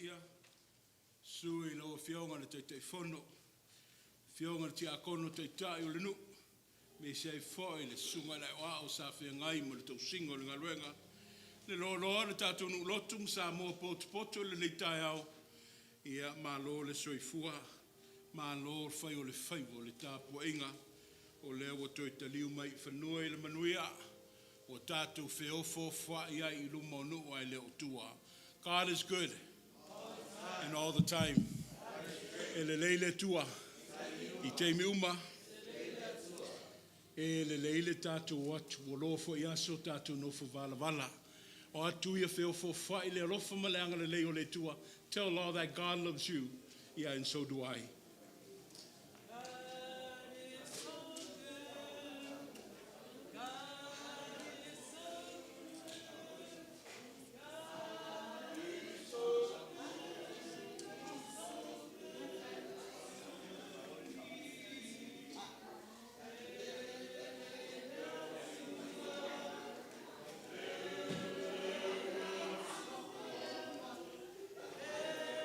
Ekalesia, susu i lau Afioga i le Taitaifono, afioga i le Tiakono Taitai o le nuu, aemaise ai foi le susuga i le Aoao sa feagai ma le tausiga o le galuega, le loaloa o le tatou nuu lotu ma Samoa potopoto i lenei taeao, ia malo le soifua, malo le fai o le faiva o le tapuaiga, o lea ua toe taliu mai i fanua i le manuia, ua tatou feofoofoai ai i luma o nuu ae le o tua. God is good and all the time. E lelei le Atua i taimi uma. E lelei le tatou o atu, ua loa foi aso o tatou nofo valavala. O atu ia feofoofoai le alofa ma le agalelei o le Atua. Tell all that God loves you. Yeah, and so do I. God is so good. God is so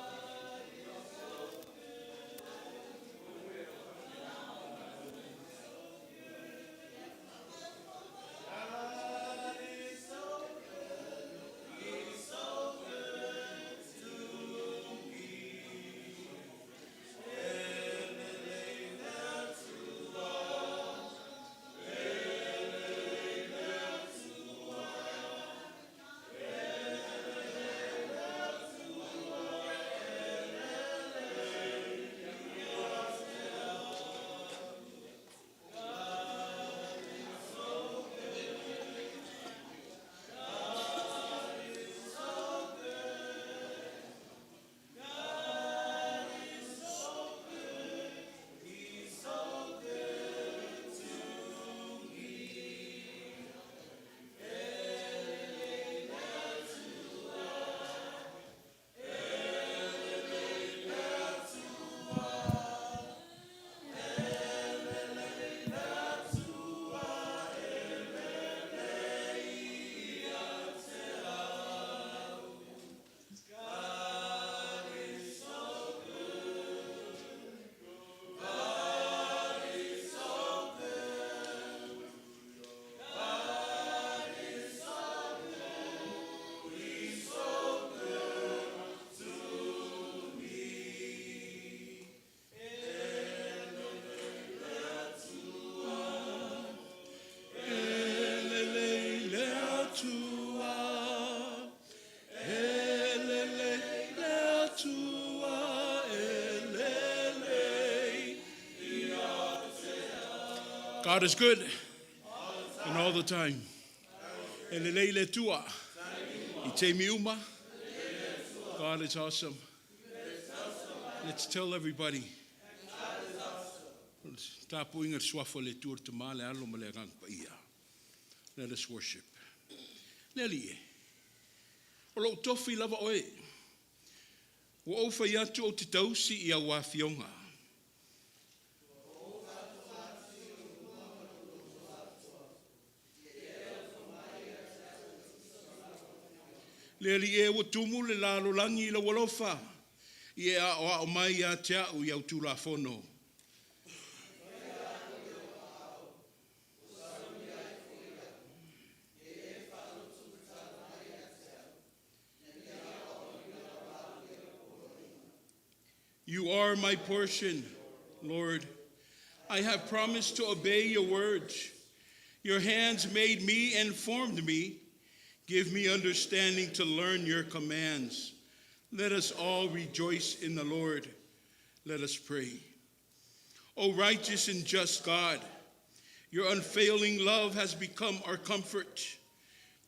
good. God is so good. He's so good to me. God is so good. He's so good to me. God is so good. He's so good to me. God is so good. God is so good. God is so good. He's so good to me. E lelei le Atua, e lelei le Atua, e lelei. God is good and all the time. E lelei le Atua. I taimi uma. God is awesome. Let's tell everybody. Tapuaiga le suafa o le Atua le Tama le Alo ma le Agaga Paia. Let us worship. Le Alii e. O lou tofi lava oe. Ua ou fai atu ou te tausi i au afioga. Le Alii e ua tumu le lalolagi i lau alofa, i e aoao mai ia te au i au tulafono. You are my portion, Lord. I have promised to obey your words. Your hands made me and formed me. Give me understanding to learn your commands. Let us all rejoice in the Lord. Let us pray. O righteous and just God, your unfailing love has become our comfort.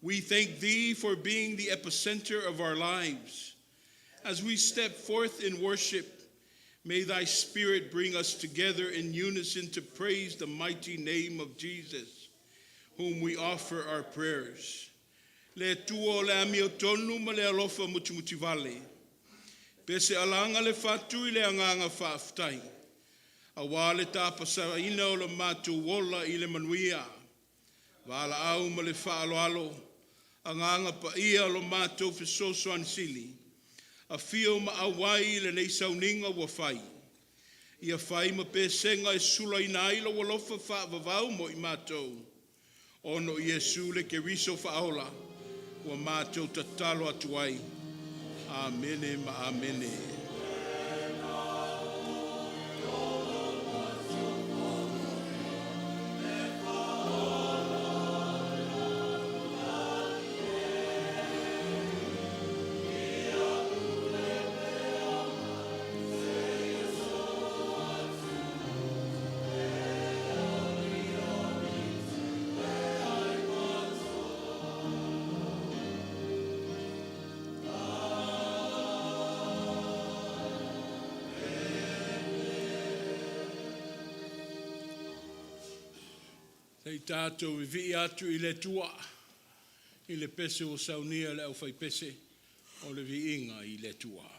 We thank thee for being the epicenter of our lives. As we step forth in worship, may thy spirit bring us together in unison to praise the mighty name of Jesus, whom we offer our prayers. Le Atua o le amiotonu ma le alofa mutimutivale. Pe se alaga le fatu i le agaga faafetai. Auā le tapasaina o lo matou ola i le manuia. Valaau ma le faaaloalo, Agaga Paia lo matou fesoasoani sili, afio ma auai i lenei sauniga ua fai. Ia fai ma pesega e sulaina ai lou alofa faavavau mo i matou, ona o Iesu le Keriso Faaola, ua matou tatalo atu ai. Amene ma amene. Se i tatou vivii atu i le Atua i le pese ua saunia e le aufaipese o le Viiga i le Atua.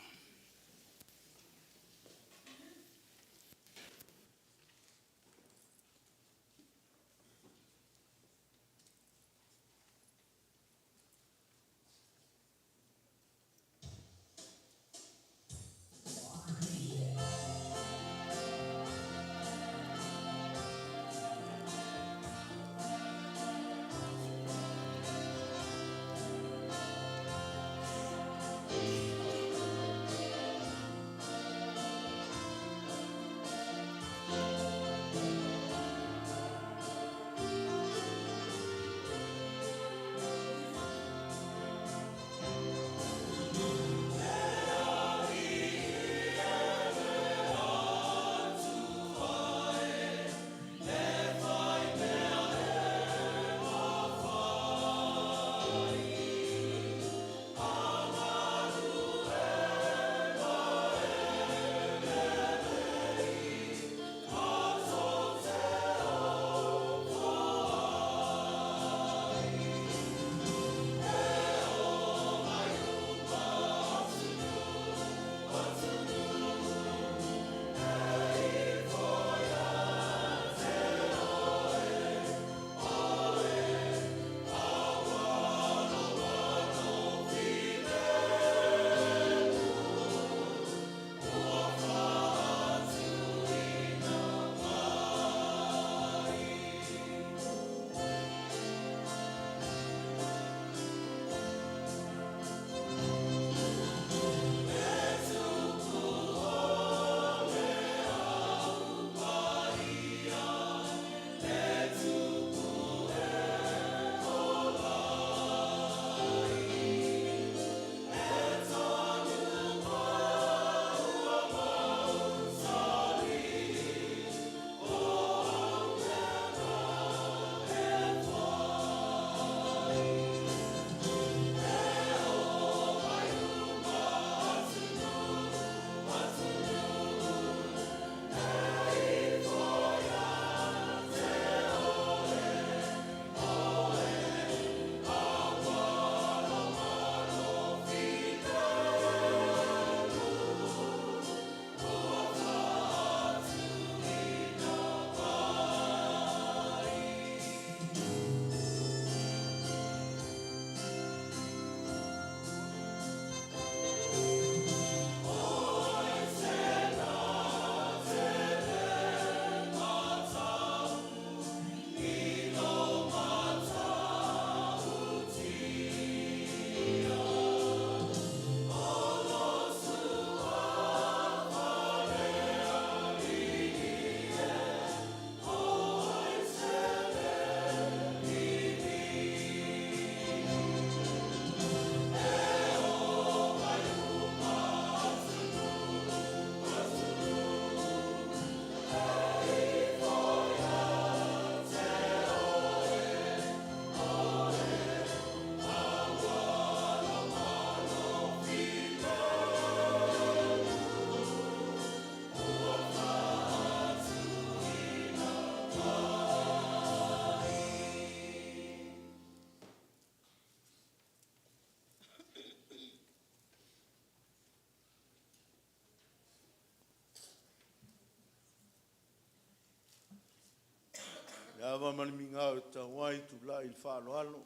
ava ma le migao e tatau ai tulai i le faaaloalo.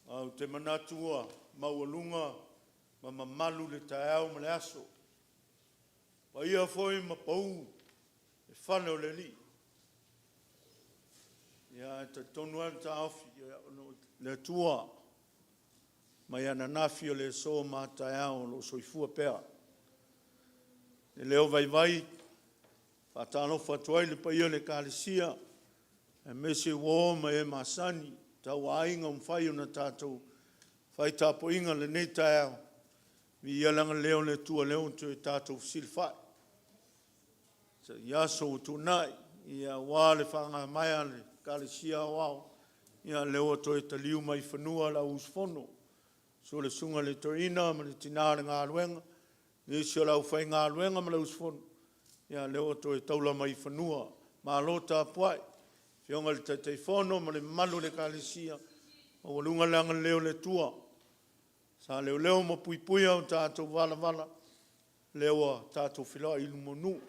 Ae ou te manatu ua maualuga ma mamalu le taeao ma le aso, o paia foi ma pau le fale o le Alii. Ia, ae talitonu lava le taofi, ona o le Atua mai ananafi, o le aso ma a taeao o lo o soifua pea. E leo vaivai e faatalofa atu ai i le paia o le Ekalesia, aemaise uo ma e masani, tauaiga ua mafai ona tatou fai tapuaiga i lenei taeao. Viia le agalelei o le Atua o lea ua toe tatou fesilafai i aso ua tuanai aua le faagamae a le Ekalesia Aoao, o lea ua toe taliu mai i fanua le au usufono. Susu le Susuga i le Toeaina ma le Tina o le Galuega, nisi o le aufaigaluega ma le usufono, ia lea ua toe taula mai i fanua. Malo tapuai, afioga i le Taitaifono ma le mamalu o le Ekalesia, maualuga le agalelei o le Atua sa leoleo ma puipuia o tatou valavala, lea ua tatou feiloai i luma o nuu.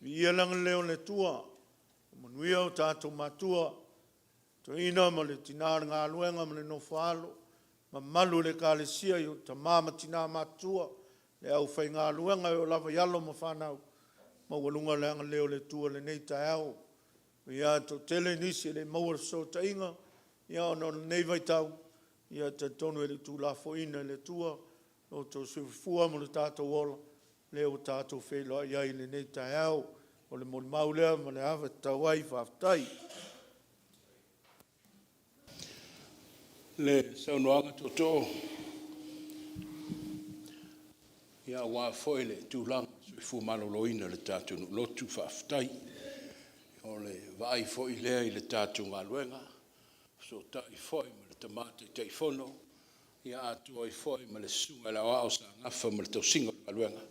Viia le agalelei o le Atua ua manuia o tatou matua, toeaina ma le tina o le galuega ma le nofo a alo, mamalu o le Ekalesia i tama ma tina matutua, le aufaigaluega e oo lava i alo ma fanau, maualuga le agalelei o le Atua i lenei taeao. E ui lava ina toatele nisi e le i maua le fesootaiga ona o lenei vaitau, ia e talitonu e le i tuulafoaiina e le Atua lo outou soifua ma lo tatou ola, lea ua tatou feiloai ai i lenei taeao. O le molimau lea ma le ava e tatau ai, faafetai. Le saunoaga tootoo, aua foi le tulaga o le soifua maloloina o le tatou nuu lotu, faafetai. O le vaai foi lea i le tatou galuega, fesootai foi ma le Tama Taitaifono, atoa ai foi ma le Susuga i le Aoao sa nafa ma le tausiga o le galuega,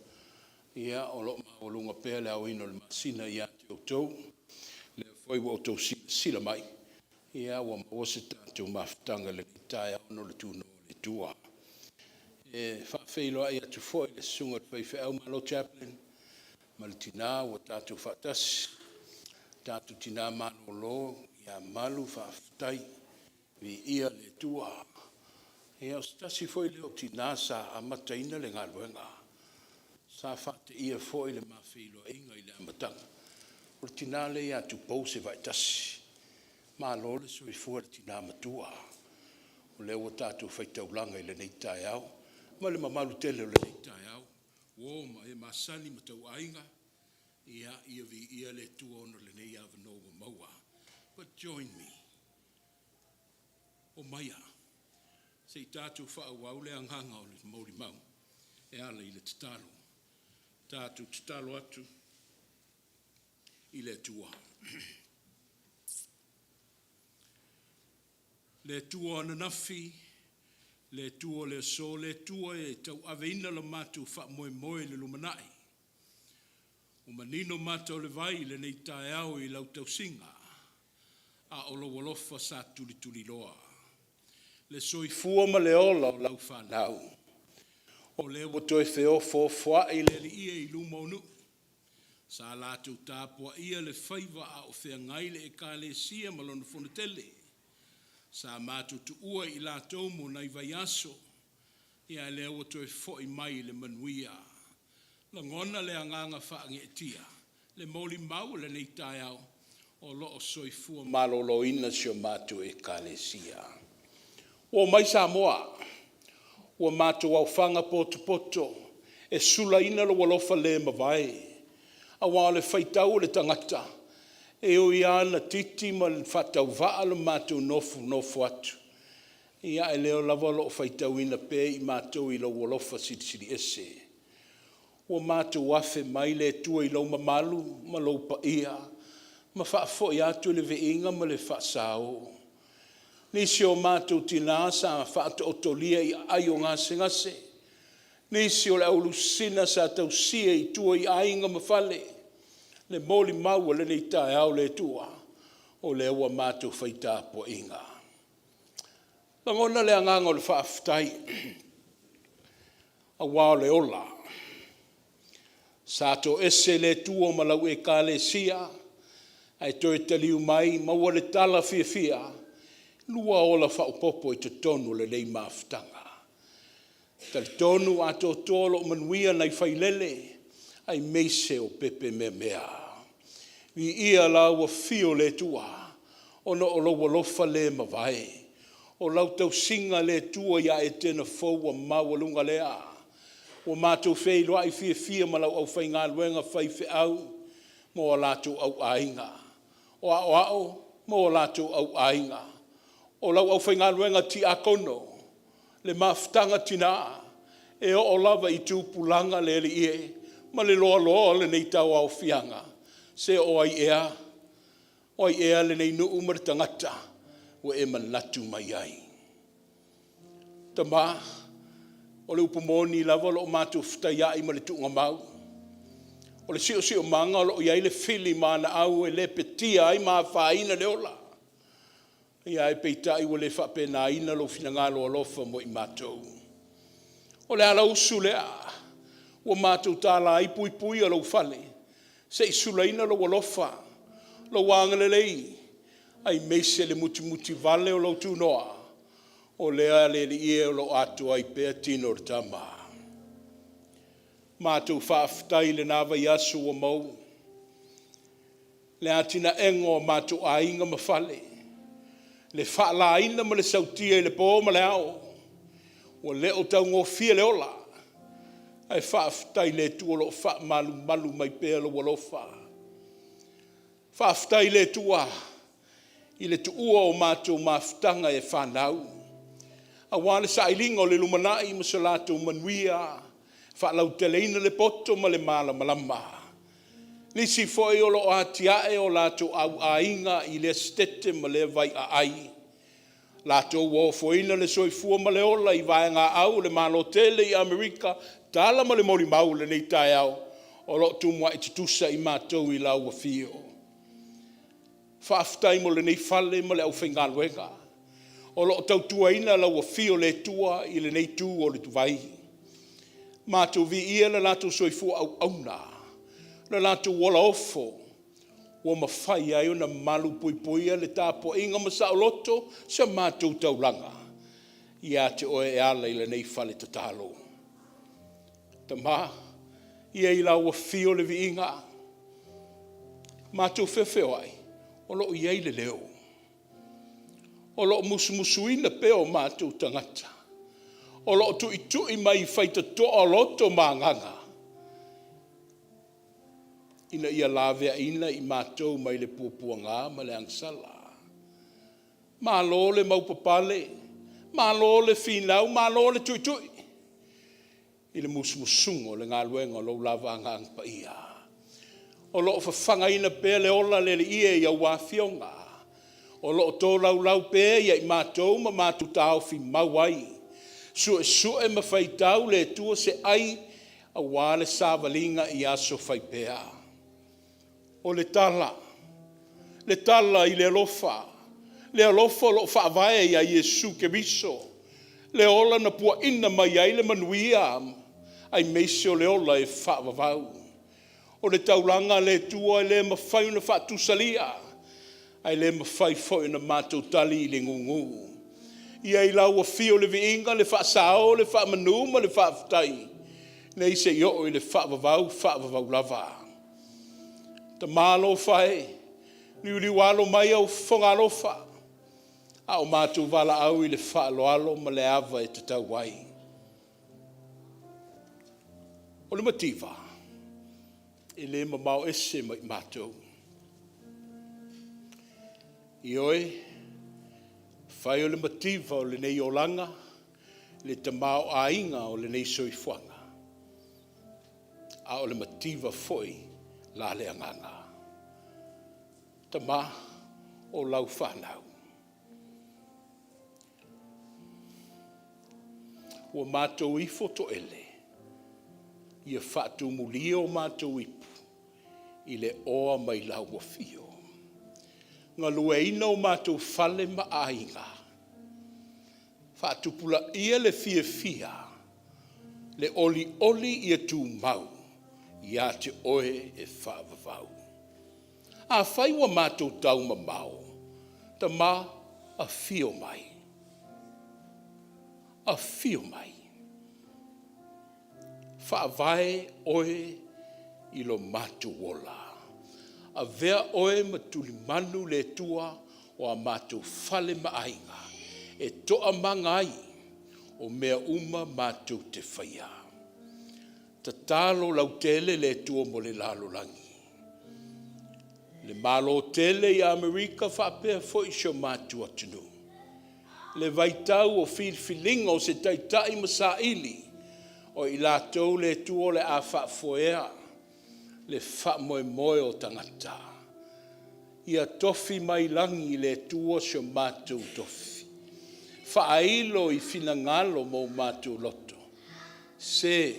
ia o lo o maualuga pea le aoina o le masina ia te outou. O lea foi ua outou silasila mai, ua maua se tatou mafutaga i lenei taeao ona o le tunoa o le Atua. E faafeiloai atu foi i le susuga i le faifeau, malo Chaplin ma le tina ua tatou faatasi, le tatou tina malolo ia Malu, faafetai. Viia le Atua. Ia o se tasi foi lea o tina sa amataina le galuega, sa faateia foi le ma feiloaiga i le amataga, o le tina lea ia Tupou Sevaitasi. Malo le soifua i le tina matua, o lea ua tatou fai taulaga i lenei taeao ma le mamalu tele o lenei taeao, uo ma e masani ma tauaiga, ia viia le Atua ona o lenei avanoa ua maua. But join me. Omaia se i tatou faaauau le agaga o le molimau e ala i le tatalo. Tatou tatalo atu i le Atua. Le Atua o ananafi, le Atua o le aso, le Atua e tauaveina lo matou faamoemoe i le lumanai, ua manino mata o le vai i lenei taeao i lau tausiga, a o lou alofa sa tulituliloa le soifua ma le ola o lau fanau. O lea ua toe feofoofoai le alii i luma o nuu sa latou tapuaia le faiva a o feagai le Ekalesia ma lona fonotele. Sa matou tuua i latou mo nai vaiaso, a o lea ua toe foi mai i le manuia. Lagona le agaga faaneetia, le molimau o lenei taeao, o lo o soifua maloloina si o matou Ekalesia. Ua omai Samoa, ua matou aofaga potopoto e sulaina lou alofa le mavae, aua o le faitau a le tagata, e ui lava ina titi ma faatauvaa lo matou nofonofo atu, ae o lea lava o lo o faitauina pea i matou i lou alofa silisili ese. Ua matou afe mai le Atua i lou mamalu ma lou paia ma faafoi atu le viiga ma le faasao. Nisi o matou tina sa faataotolia i aai o gasegase, nisi o le au lusina sa tausia i tua i aiga ma fale. Le molimau a lenei taeao le Atua, o lea ua matou fai tapuaiga. E lagona le agaga o le faafetai aua o le ola. Sa toese le Atua ma lau Ekalesia. Ae toe taliu mai maua le tala fiafia, lua ola faaopoopo i totonu o lenei mafutaga. E talitonu atoatoa o lo o manuia nai failele aemaise o pepe meamea. Viia lau Afio o le Atua ona o lou alofa le mavae, o lau tausiga le Atua ia Etena fou ua maualuga lea. Ua matou feiloai fiafia ma lau aufaigaluega faifeau ma o latou auaiga, o aoao ma o latou auaiga, o lau aufaigaluega tiakono, le mafutaga tina, e oo lava i tupulaga le Alii e, ma le loaloa o lenei tauaofiaga. Se o ai ea, o ai ea lenei nuu ma le tagata ua e manatu mai ai? Tama, o le upu moni lava o lo o matou fetaiai ma le tuugamau. O le siosiomaga o lo o i ai le fili ma ana au e lepetia ai ma afaina le ola, ae peitai ua le faapenaina lou finagalo alofa mo i matou. O le alausu lea ua matou tala ai puipuia lou fale se i sulaina lou alofa, lou agalelei aemaise le mutimutivale o lou tunoa, o lea le Alii e o lo o atoa ai pea tino o le tama. Matou faafetai i lena vaiaso ua maou, le atinaega o matou aiga ma fale, le faalaina ma le sautia i le po ma le ao, ua le o taugofie le ola, ae faafetai i le Atua o lo o faamalumalu mai pea lou alofa. Faafetai i le Atua i le tuua o matou mafutaga e fanau, aua le sailiga o le lumanai ma so latou manuia, faalauteleina le poto ma le malamalama. Nisi foi o lo o atiae o latou aiga i lea Setete ma lea vaiaai, latou ua ofoina le soifua ma le ola i vaegaau o le Malo tele i Amerika, tala ma le molimau i lenei taeao, o lo o tumuai tutusa i matou i lau afio. Faafetai mo lenei fale ma le aufaigaluega o lo o tautuaina lau afio o le Atua i lenei itu o le vai. Matou viia le latou soifua auauna, lo latou ola ofo ua mafai ai ona malupuipuia le tapuaiga ma saoloto si a matou taulaga ia te Oe e ala i lenei fale tatalo. Tama, ia i lau afio le viiga. Matou feofeoai, o lo o i ai le leo, o lo o musumusuina pea o matou tagata, o lo o tuitui mai i faitotoa o loto ma agaga ina ia laveaiina i matou mai le puapuaga ma le agasala. Malo le maupapale, malo le finau, malo le tuitui i le musumusuga o le galuega o lou lava Agaga Paia. O lo o fafagaina pea le ola le Alii e i a ua afioga, o lo o tolaulau pea ia i matou ma matou taofi mau ai, suesue ma faitau le Atua se ai aua le savaliga i aso fai pea. O le tala, le tala i le alofa, le alofa o lo o faavae ia Iesu Keriso, le ola na puaina mai ai le manuia aemaise o le ola e faavavau. O le taulaga a le Atua e le mafai ona faatusalia, ae le mafai foi ona matou tali i le gugu. Ia i lau afio le viiga, le faasao, le faamanu ma le faafetai, nei se i oo i le faavavau, faavavau lava. Tama alofa e, liuliualo mai au fofoga alofa a o matou valaau i le faaaloalo ma le ava e tatau ai. O le mativa, e le mamao ese ma i matou. Ioe, fai o le mativa o lenei olaga, le tamaoaiga o lenei soifuaga, a o le mativa foi la le agaga. Tama, o lau fanau, ua matou ifo toele, ia faatumulia o matou ipu i le oa mai lau afio, galueaiina o matou fale ma aiga, faatupulaia le fiafia, le olioli ia tumau ia te Oe e faavavau. Afai ua matou taumamao, Tama, afio mai, afio mai, faavae oe i lo matou ola. Avea oe ma tulimanu le Atua o a matou fale ma aiga e toamaga ai o mea uma matou te faia. Tatalo lautele le Atua mo le lalolagi, le Malo tele i Amerika faapea foi si o matou atunuu, le vaitau o filifiliga o se taitai ma saili o i latou le Atua o le a faafoea le faamoemoe o tagata. Ia tofi mai lagi le Atua si o matou tofi, faailo i finagalo ma o matou loto se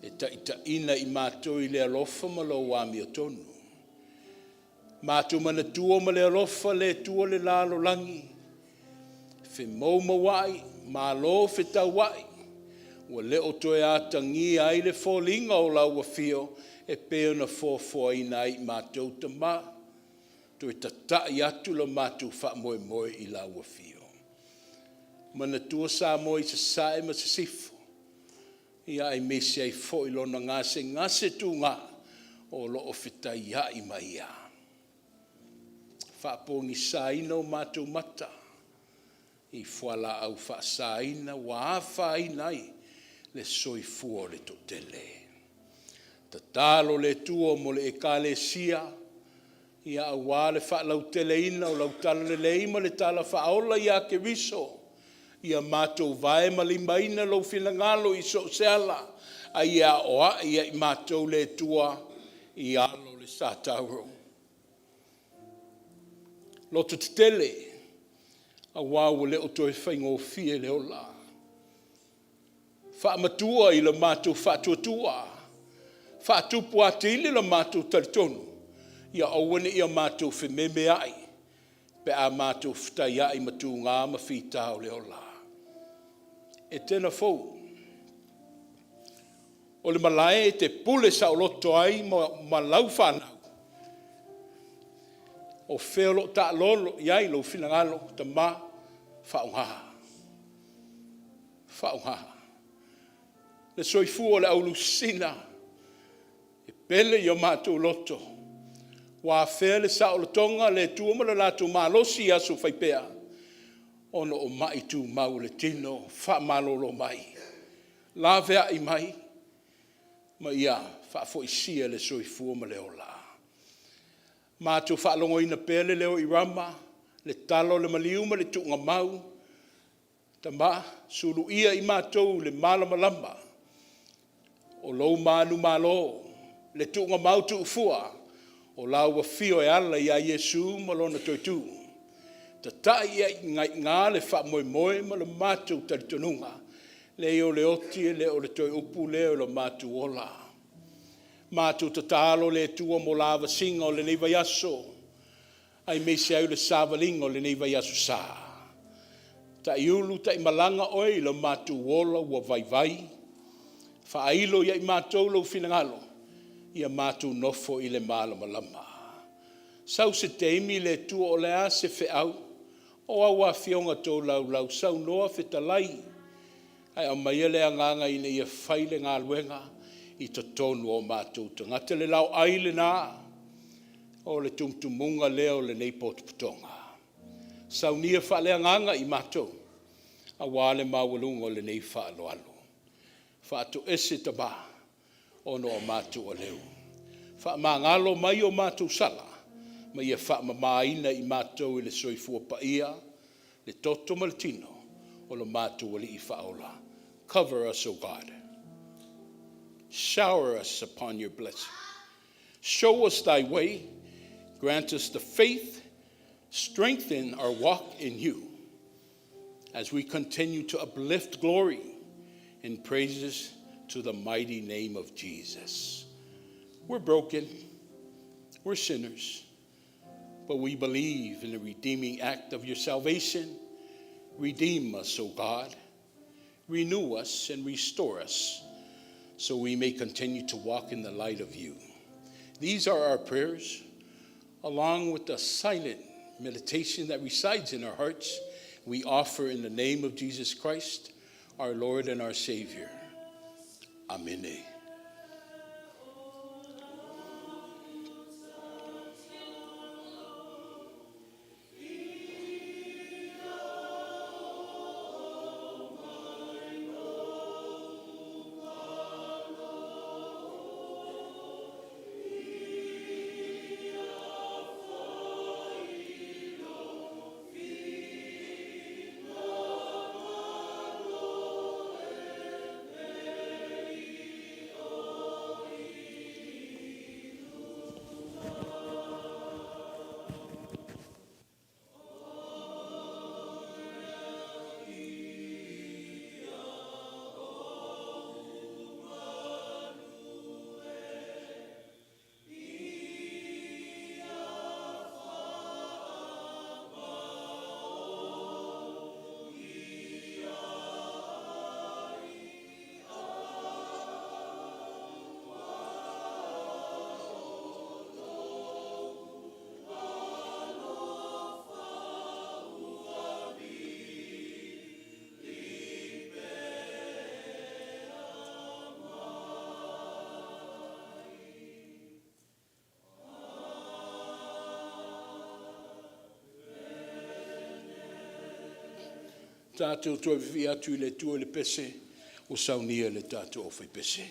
e taitaiina i matou i le alofa ma lou amiotonu. Matou manatua ma le alofa le Atua le lalolagi, femoumouai, malo fetauai, ua le o toe atagia ai le foliga o lau afio e pei ona foafoaina ai i matou, Tama. Toe tatai atu lo matou faamoemoe i lau afio. Manatua Samoa i sasae ma sisifo, aemaise ai foi lona gasegase tuga o lo o fetaiai ma ia. Faapogisaina o matou mata i fualaau faasaina ua afaina ai le soifua o le toatele. Tatalo le Atua mo le Ekalesia aua le faalauteleina o lau talalelei ma le tala faaola ia Keriso, ia matou vaemalimaina lou finagalo i so o se ala, a ia aoai e i matou le Atua i ala o le sa tauro. Lototetele, aua ua le o toe faigofie le ola. Faamatua i le matou faatuatua, faatupu atili lo matou talitonu, ia aua ne i o matou fememeai pe a matou fetaiai ma tuga ma fita o le ola. Etena fou, o le malae e te pule saoloto ai ma lau fanau, o fea o lo o taalolo i ai lou finagalo, Tama, faaaoga, faaaoga. Le soifua o le au lusina, e pele i o matou loto, ua afea le saolotoga o le Atua ma le latou malosi i aso fai pea, ona o mai tumau o le tino, faamalolo mai, laveai mai, ma ia faafoisia le soifua ma le ola. Matou faalogoina pea le leo i Rama, le tala o le maliu ma le tuugamau, Tama, suluia i matou i le malamalama o lou manumalo, le tuugamau tuufua o lau Afio e ala ia Iesu ma Lona toe tu. Tatai i ai i ina le faamoemoe ma le matou talitonuga, leai o le oti e le o le toe upu lea o lo matou ola. Matou tatalo le Atua mo lavasiga o lenei vaiaso, aemaise ai o le savaliga o lenei vaiaso sa. Taiulu taimalaga oe i lo matou ola ua vaivai, faailo ia i matou lou finagalo, ia matou nofo i le malamalama. Sau se taimi le Atua o le a se feau, o au afioga tolaulau, saunoa fetalai, ae aumaia le agaga ina ia fai le galuega i totonu o matou tagata. Le laoai lena o le tumutumuga lea o lenei potopotoga. Saunia faaleagaga i matou aua le maualuga o lenei faaaloalo. Faatoese Tama ona o matou aleu. Faamagalo mai o matou sala ma ia faamamaina i matou i le soifua paia, le toto ma le tino o lo matou Alii Faaola. Cover us, O God. Shower us upon your blessing. Show us thy way. Grant us the faith. Strengthen our walk in you as we continue to uplift glory and praises to the mighty name of Jesus. We're broken. We're sinners. But we believe in the redeeming act of your salvation. Redeem us, O God. Renew us and restore us so we may continue to walk in the light of you. These are our prayers. along with the silent meditation that resides in our hearts, we offer in the name of Jesus Christ, our Lord and our Savior. Amen. Tātou toe whiwhi atu i le tua le pese, o saunia le tātou o pese.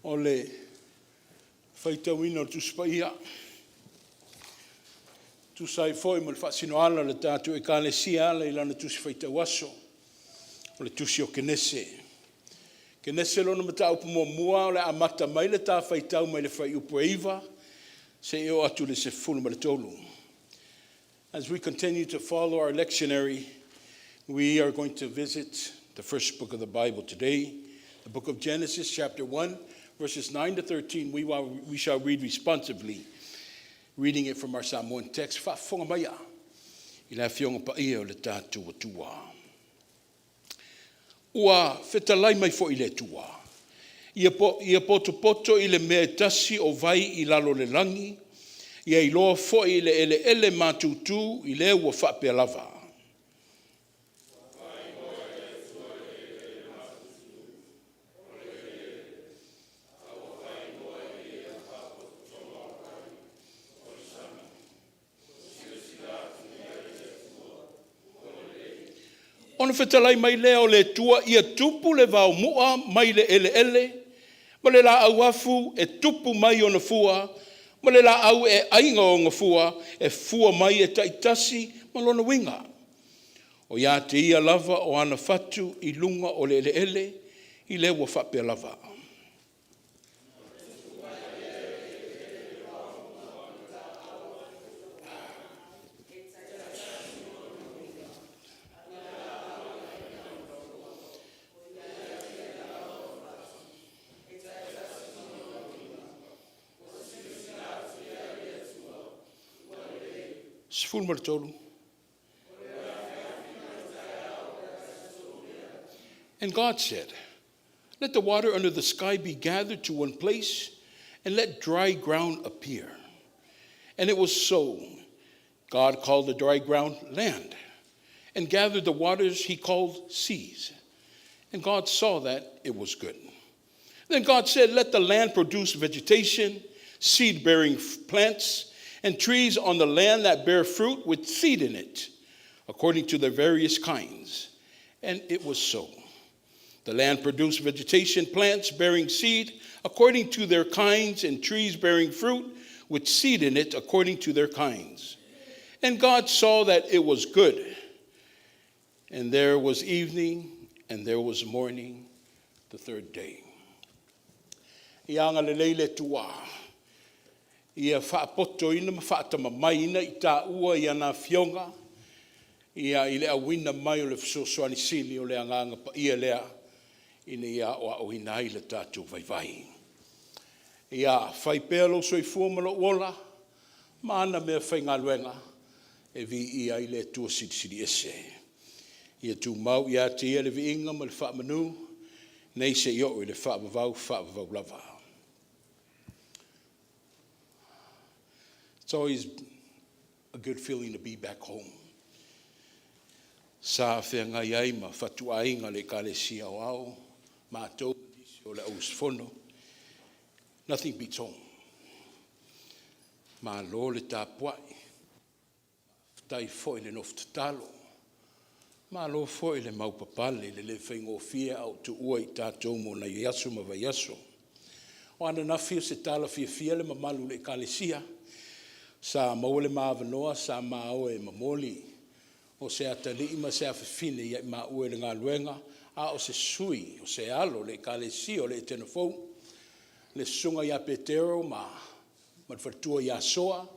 O le faitauina o le Tusi Paia, e tusa ai foi ma le faasinoala a le tatou Ekalesia e ala i lana Tusi Faitau Aso, o le Tusi o Kenese. Kenese lona mataupu muamua o le a amata mai le ta faitau mai le fuaiupu e 9 seia oo atu i le 13. As we continue to follow our lectionary, we are going to visit the first book of the Bible today, the book of Genesis, chapter 1, verses 9 to 13. We shall read responsively, reading it from our Samoan text. Faafofoga maia i le Afioga Paia o le tatou Atua. Ua fetalai mai foi le Atua, ia potopoto i le mea e tasi o vai i lalo o le lagi, ia iloa foi i le eleele matutu i le ua faapea lava. Ona fetalai mai lea o le Atua, ia tupu le vaomu'a mai le eleele, ma le laau afu e tupu mai ona fua, ma le laau e aina ona fua, e fua mai e taitasi ma lona uiga. O ia te ia lava o ana fatu i luga o le eleele, i le ua faapea lava. 13. And God said, Let the water under the sky be gathered to one place, and let dry ground appear. And it was so. God called the dry ground land, and gathered the waters he called seas. And God saw that it was good. Then God said, Let the land produce vegetation, seed bearing plants, and trees on the land that bear fruit with seed in it, according to their various kinds. And it was so. The land produced vegetation, plants bearing seed according to their kinds, and trees bearing fruit with seed in it according to their kinds. And God saw that it was good. And there was evening, and there was morning, the third day. Ia agalelei le Atua ia faapotoina ma faatamamaiina i taua i ana Afioga ia i le auina mai o le fesoasoani sili o le Agaga Paia lea ina ia aoaoina ai le tatou vaivai. Ia fai pea lou soifua ma lou ola ma ana meafaigaluega e viia ai le Atua Silisili Ese. Ia tumau ia te Ia le viiga ma le faamanu nei seia oo i le faavavau, faavavau lava. It's always a good feeling to be back home. Sa feagai ai ma fatuaiga o le Ekalesia Aoao, matou ma nisi o le auusufono. Nothing beats home. Malo le tapuai, faafetai foi le nofo tatalo, malo foi le maupapale i le le faigofie a o tuua i tatou mo nai aso ma vaiaso. O ananafi o se tala fiafia le mamalu o le Ekalesia, sa maua le ma avanoa sa ma o e momoli o se atalii ma se afafine ia i maua i le galuega, a o se sui, o se alo o le Ekalesia o le Etena Fou, le susuga ia Petero ma le faletua ia Soa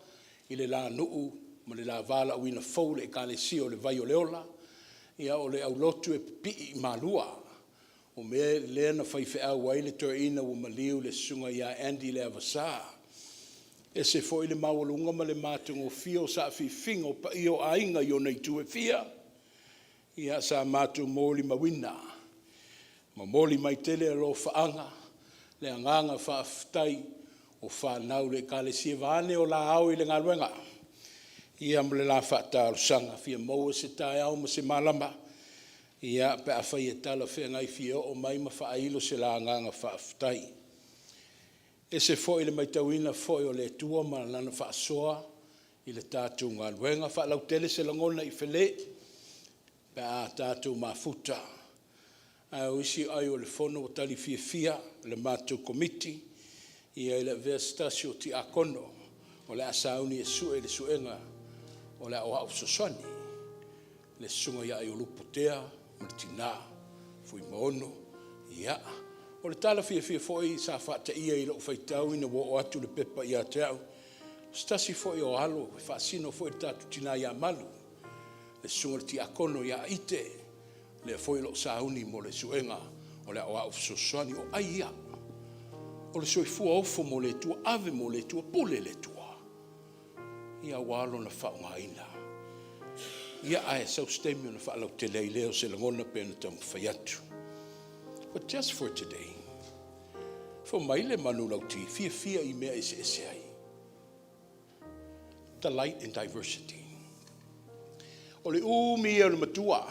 i le la nuu ma le la valaauina fou i le Ekalesia o le Vai o le Ola. Ia o le aulotu e pipii i Malua. O mea lea na faifeau ai le toeaina ua maliu le susuga ia Andy Leavasa. E ese foi le maualuga ma le matagofie o saafiafiga o paia o aiga i ona itu e fia. Ia sa matou molimauina, momoli mai tele alofaaga le agaga faafetai o fanau i le Ekalesia vaeane o la ao i le galuega, ia ma le la faatalosaga. Fia maua se taeao ma se malama pe afai e talafeagai, e fia oo mai ma faailo se la agaga faafetai. E ese foi le maitauina foi o le Atua ma Lana faasoa i le tatou galuega. E faalautele se lagona i Fale pe a tatou mafuta. Ae o isi ai o le fono ua tali fiafia le matou komiti ia i le avea o se tasi o tiakono o le a sauni e sue le suega o le Aoao Fesoasoani, le Susuga ia Aiolupo Tea ma le tina Fuimaono. Ia, o le tala fiafia foi sa faateia i lau faitau ina ua oo atu le pepa ia te au, o se tasi foi o alo e faasino foi i le tatou tina ia Malu, le susuga i le tiakono ia Ite, lea foi o lo o sauni mo le suega o le Aoao Fesoasoani. O ai ia, o le soifua ofo mo le Atua, ave mo le Atua, pule le Atua, ia aua lona faaaogaina. Ia, ae sau se taimi ona faalautele ai lea o se lagona pei ona taumafai atu. But just for today, fai mai le manulauti, fiafia i mea eseese ai. Delight in diversity. O le umi ia o le matua,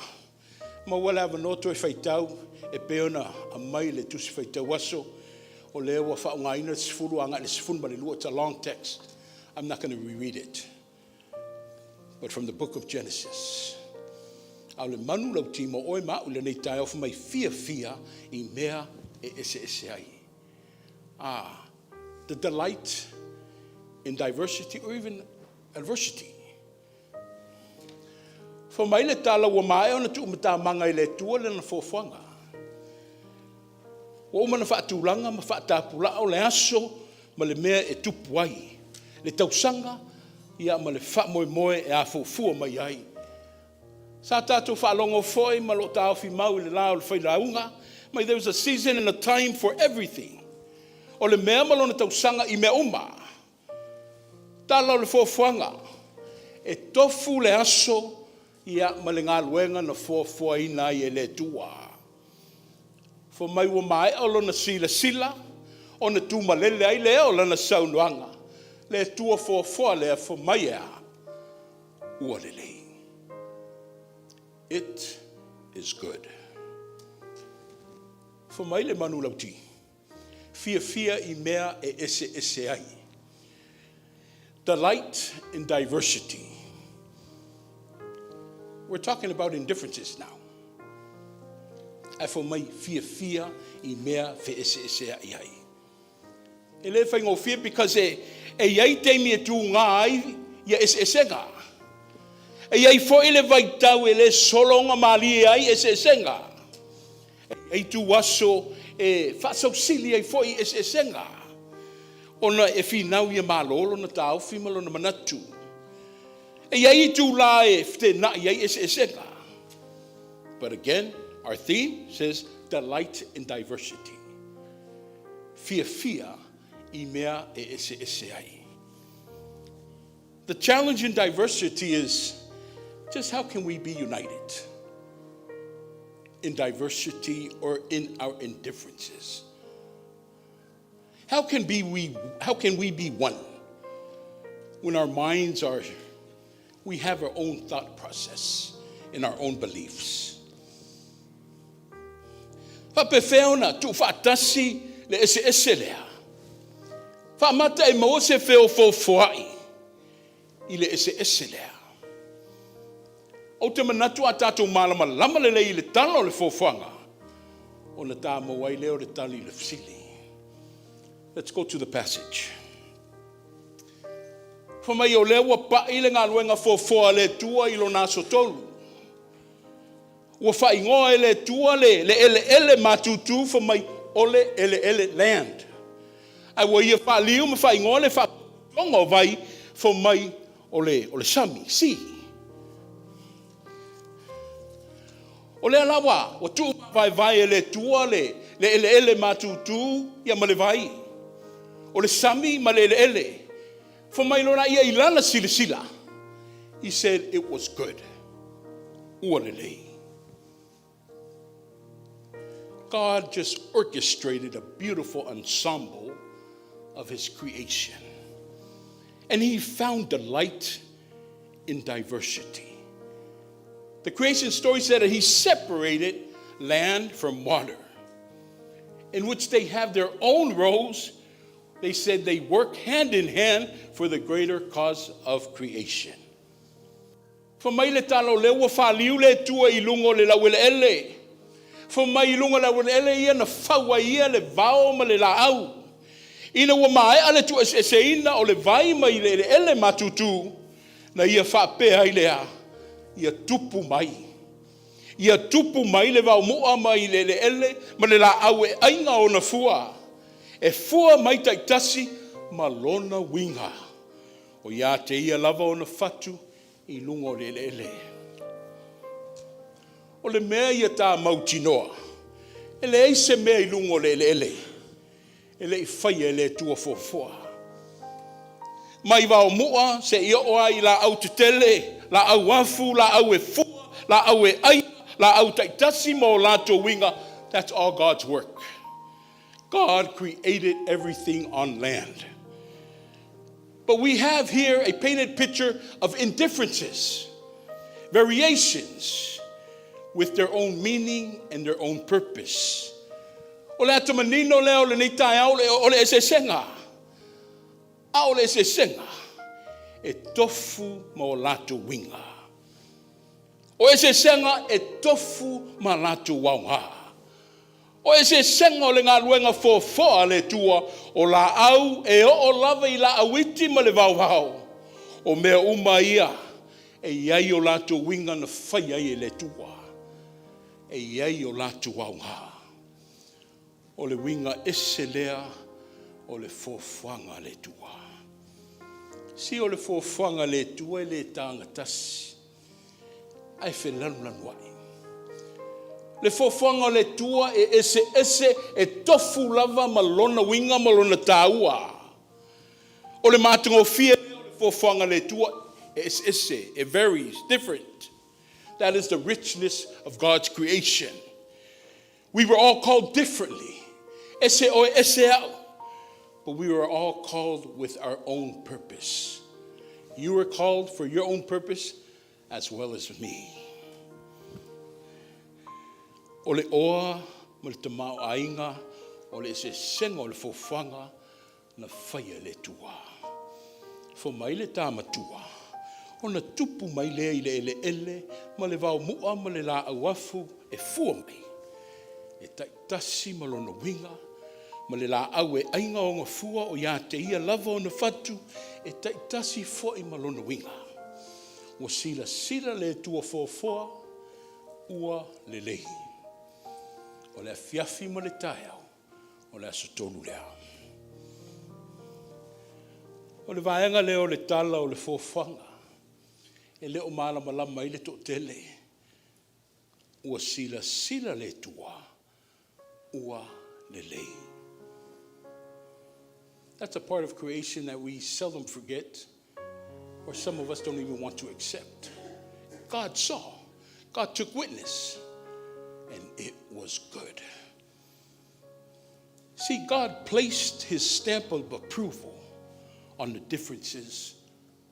maua le avanoa toe faitau e pei ona aumai le tusi faitau aso, o lea ua faaaogaina le 10 agai le 12. It's a long text. I'm not going to reread it. But from the book of Genesis. A o le manulauti mo oe ma au i lenei taeao, fai mai fiafia i mea e eseese ai. Ah, the delight in diversity or even adversity. Fai mai le tala ua maea ona tuumatamaga e le Atua lana foafoaga. Ua uma ona faatulaga ma faatapulaa o le aso ma le mea e tupu ai, le tausaga ia ma le faamoemoe e afuafua mai ai. Sa tatou faalogo foi ma lo o taofi mau i le la o le failauga, mai there is a season and a time for everything. O le mea ma lona tausaga i mea uma. Tala o le foafoaga, e tofu le aso ia ma le galuega na foafoaina ai e le Atua. Fai mai ua maea lona silasila ona tumalele ai lea o lana saunoaga, le Atua foafoa lea, fai mai e a? Ua lelei. It is good. Fai mai le manulauti, fiafia i mea e eseese ai. Delight in diversity. We're talking about indifferences now. Ae fai mai fiafia i mea feeseeseai ai. E le faigofie because e i ai taimi e tuga ai ia eseesega. E i ai foi le vaitau e le sologa malie ai eseesega. E i ai ituaso e faasausili ai foi eseesega, ona e finau ia malo lona taofi ma lona manatu. E i ai itula e feteenai ai eseesega. But again, our theme says delight in diversity. Fiafia i mea e eseese ai. The challenge in diversity is just how can we be united in diversity or in our indifferences? How can we be one when our minds are we have our own thought process and our own beliefs? Faapefea ona tuufaatasi le eseese lea? Faamata e maua se feofoofoai i le eseese lea? Ou te manatu a tatou malamalama lelei i le tala o le foafoaga, ona ta maua ai lea o le tali i le fesili. Let's go to the passage. Fai mai o lea ua pai le galuega foafoa a le Atua i lona aso tolu. Ua faaigoa e le Atua le eleele matutu, fai mai o le eleele, land. Ae ua ia faaliu ma faaigoa le faapotopotoga o vai, fai mai o le sami, sea. O lea la ua tuumavaevae e le Atua le eleele matutu ia ma le vai, o le sami ma le eleele. Fai mai loa i lana silasila, he said it was good. Ua lelei. God just orchestrated a beautiful ensemble of his creation. And he found delight in diversity. The creation story said that he separated land from water, in which they have their own roles. They said they work hand in hand for the greater cause of creation. Fai mai le tala o lea ua faliu le Atua i luga o le laueleele. Fua mai i luga o le aueleele ia na fau ai ia le vao ma le laau. Ina ua maea le tuueseeseina o le vai mai le eleele matutu, na ia faapea ai lea, ia tupu mai. Ia tupu mai le vaomu'a mai le eleele ma le laau e aina ona fua. E fua mai taitasi ma lona uiga. O ia te ia lava ona fatu i luga o le eleele. O le mea ia ta mautinoa, e leai se mea i luga o le eleele e le i faia e le Atua fuafua. Mai vaomu'a seia oo lava i laau tetele, laau afu, laau e fua, laau e aina, laau taitasi ma o latou uiga, that's all God's work. God created everything on land. But we have here a painted picture of indifferences, variations with their own meaning and their own purpose. O le ata manino lea o lenei taeao o le eseesega. A o le eseesega e tofu ma o latou uiga. O eseesega e tofu ma latou aoga. O eseesega o le galuega foafoa a le Atua, o laau e oo lava i laau iti ma le vaovao, o mea uma ia e i ai o latou uiga na faia ai e le Atua. E i ai o latou aoga. O le uiga ese lea o le foafoaga a le Atua. Se o le foafoaga a le Atua e le taga tasi, ae felanulanuai. Le foafoaga o le Atua e eseese, e tofu lava ma lona uiga ma lona taua. O le matagofie lea o le foafoaga a le Atua, e eseese, it varies, different. That is the richness of God's creation. We were all called differently. Ese oe, ese au. But we were all called with our own purpose. You were called for your own purpose as well as me. O le oa ma le tamaoaiga o le eseesega o le foafoaga na faia e le Atua. Fua mai le ta matua, ona tupu mai lea i le eleele ma le vaomu'a ma le laau afu e fua mai, e taitasi ma lona uiga, ma le laau e aina ona fua o ia te ia lava ona fatu, e taitasi foi ma lona uiga. Ua silasila le Atua foafoa ua lelei. O le afiafi ma le taeao, o le asotolu lea. O le vaega lea o le tala o le foafoaga, e le o malamalama ai le toatele. Ua silasila le Atua ua lelei. That's a part of creation that we seldom forget, or some of us don't even want to accept. God saw, God took witness, and it was good. See, God placed his stamp of approval on the differences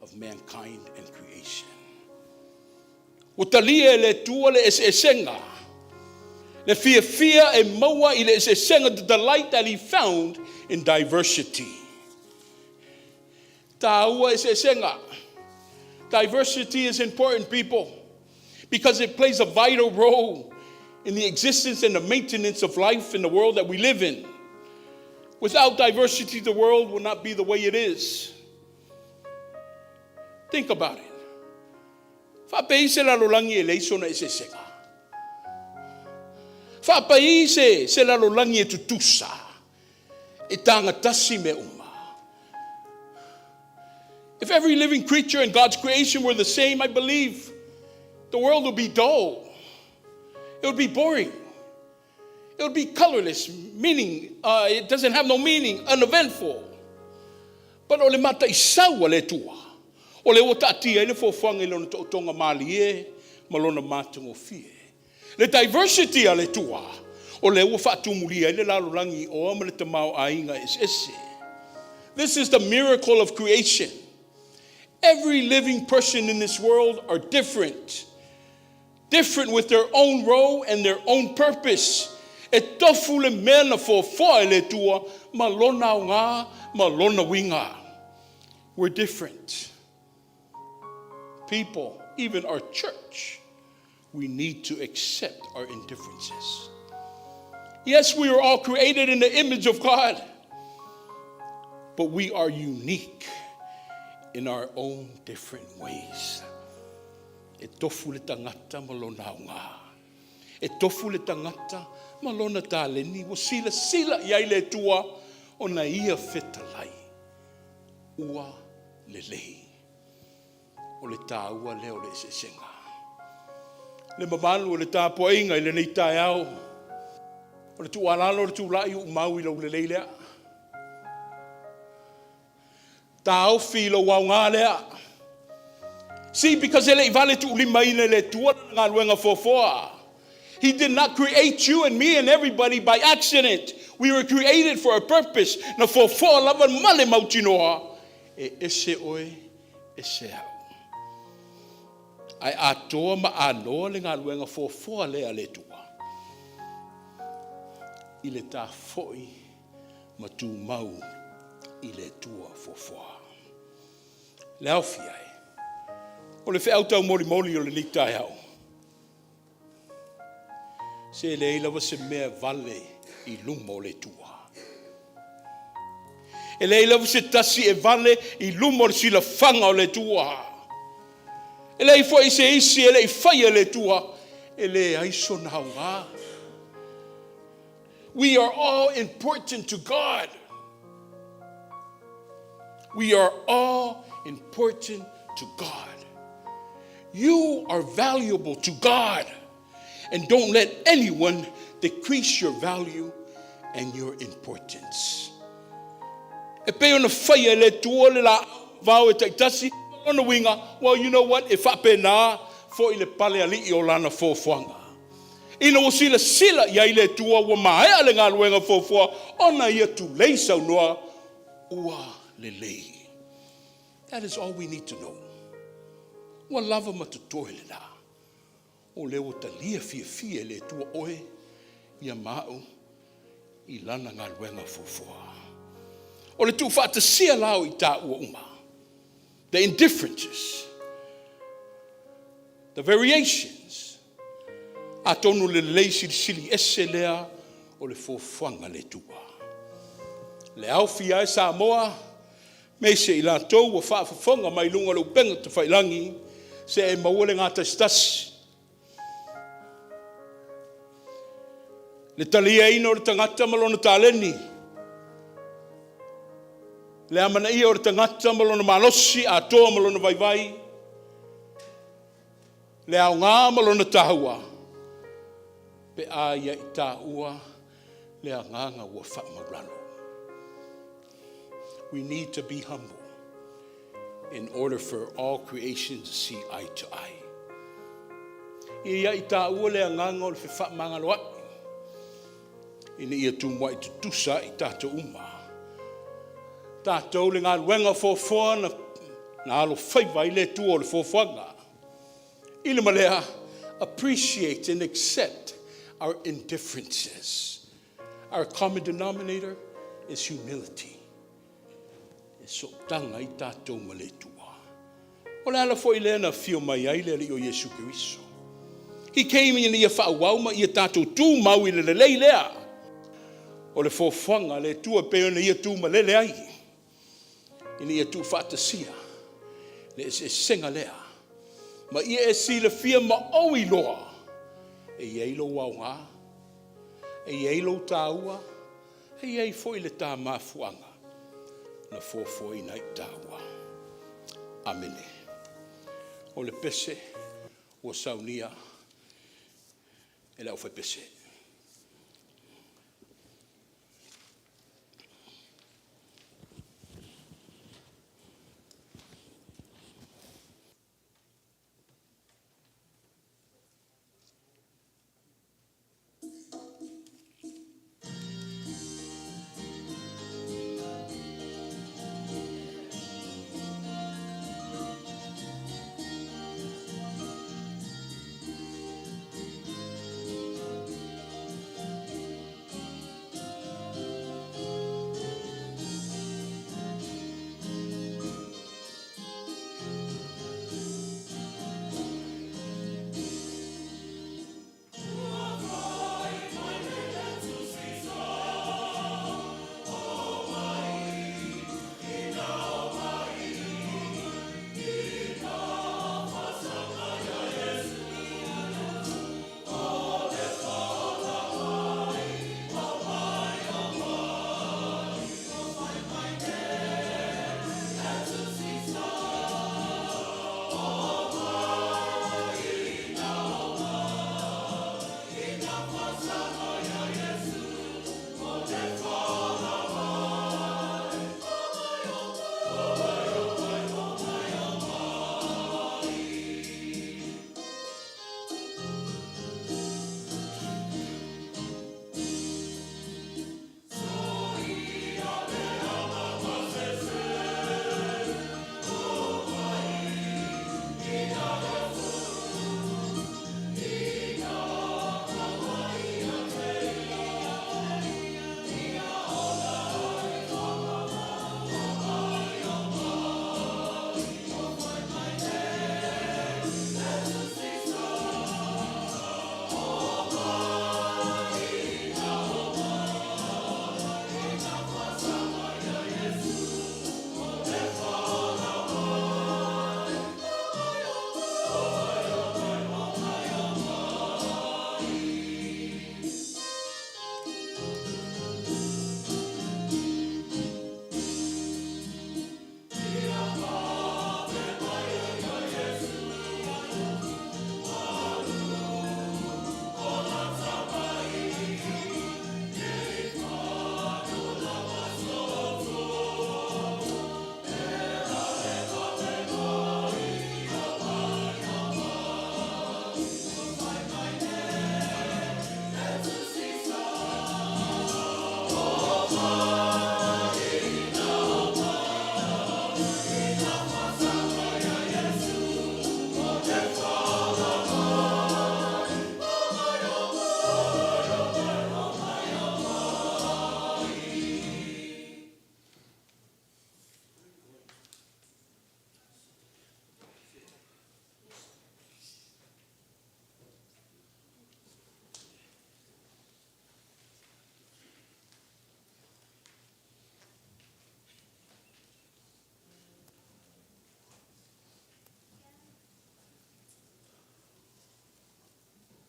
of mankind and creation. Ua talia e le Atua le eseesega, le fiafia e maua i le eseesega, the delight that he found in diversity. Taua eseesega. Diversity is important, people, because it plays a vital role in the existence and the maintenance of life in the world that we live in. Without diversity, the world will not be the way it is. Think about it. Faapei se lalolagi e leai sona eseesega. Faapei se lalolagi e tutusa, e tagatasi mea uma. If every living creature in God's creation were the same, I believe the world would be dull. It would be boring. It would be colorless, meaning it doesn't have no meaning, uneventful. But o le mataisau a le Atua, o le ua taatia ai le foafoaga i lona tootoga malie ma lona matagofie. Le diversity a le Atua, o le ua faatumulia ai le lalolagi i oa ma le tamaoaiga eseese. This is the miracle of creation. Every living person in this world are different. Different with their own role and their own purpose. E tofu le mea na foafoa e le Atua ma lona aoga ma lona uiga. We're different. People, even our church, we need to accept our indifferences. Yes, we are all created in the image of God, but we are unique in our own different ways. E tofu le tagata ma lona aoga. E tofu le tagata ma lona taleni ua silasila i ai le Atua ona ia fetalai ua lelei. O le taua lea o le eseesega. Le mamalu o le tapuaiga i lenei taeao, o le tuualalo o le tulai uumau i lou lelei lea. Taofi i lou aoga lea. See, because e le i vale tuulimaina e le Atua lana galuega foafoa. He did not create you and me and everybody by accident. We were created for a purpose. Na foafoa lava ma le mautinoa, e ese oe, ese au. Ae atoa ma anoa le galuega foafoa lea a le Atua i le tafo'i ma tumau i le Atua foafoa. Le aofia e, o le feau taumolimoli o lenei taeao, se leai lava se mea e vale i luma o le Atua. E leai lava se tasi e vale i luma o le silafaga o le Atua. E leai foi se isi e le i faia e le Atua e leai sona aoga. We are all important to God. We are all important to God. You are valuable to God. And don't let anyone decrease your value and your importance. E pei ona faia e le Atua le laau vao e taitasi, lona uiga, well, you know what, e faapena foi le pale alii o lana foafoaga. Ina ua silasila i ai le Atua ua maea le galuega foafoa, ona ia tulei saunoa, ua lelei. That is all we need to know. Ua lava ma totoe lena. O lea ua talia fiafia e le Atua oe ia ma au i lana galuega foafoa. O le tuufaatasia la o i taua uma. The indifferences, the variations, atonu lelei silisili ese lea o le foafoaga a le Atua. Le aofia ai Samoa, me se i latou ua faafofoga mai luga o le upega tafailagi, se e maua le gatasitasi. Le taliaina o le tagata ma lona taleni, le amanaia o le tagata ma lona malosi atoa ma lona vaivai, le aoga ma lona taua, pe a ia i taua le agaga ua faamaulalo. We need to be humble in order for all creation to see eye to eye. Ia i taua le agaga o le fefaamagaloa'i, ina ia tumua'i tutusa ai tatou uma. Tatou le galuega foafoa na alofaiva ai le Atua o le foafoaga. I le ma lea, appreciate and accept our indifferences. Our common denominator is humility. E sootaga ai tatou ma le Atua. O le ala foi lea na afio mai ai le Alii o Iesu Keriso. He came ina ia faaauau ma ia tatou tumau i le lelei lea o le foafoaga a le Atua pei ona ia tumalele ai, ina ia tuufaatasia le eseesega lea ma ia e silafia ma ou iloa e i ai lou aoga, e i ai lou taua, e i ai foi le ta mafuaaga na foafoaina ai taua. Amene. O le pese ua saunia e le aufaipese.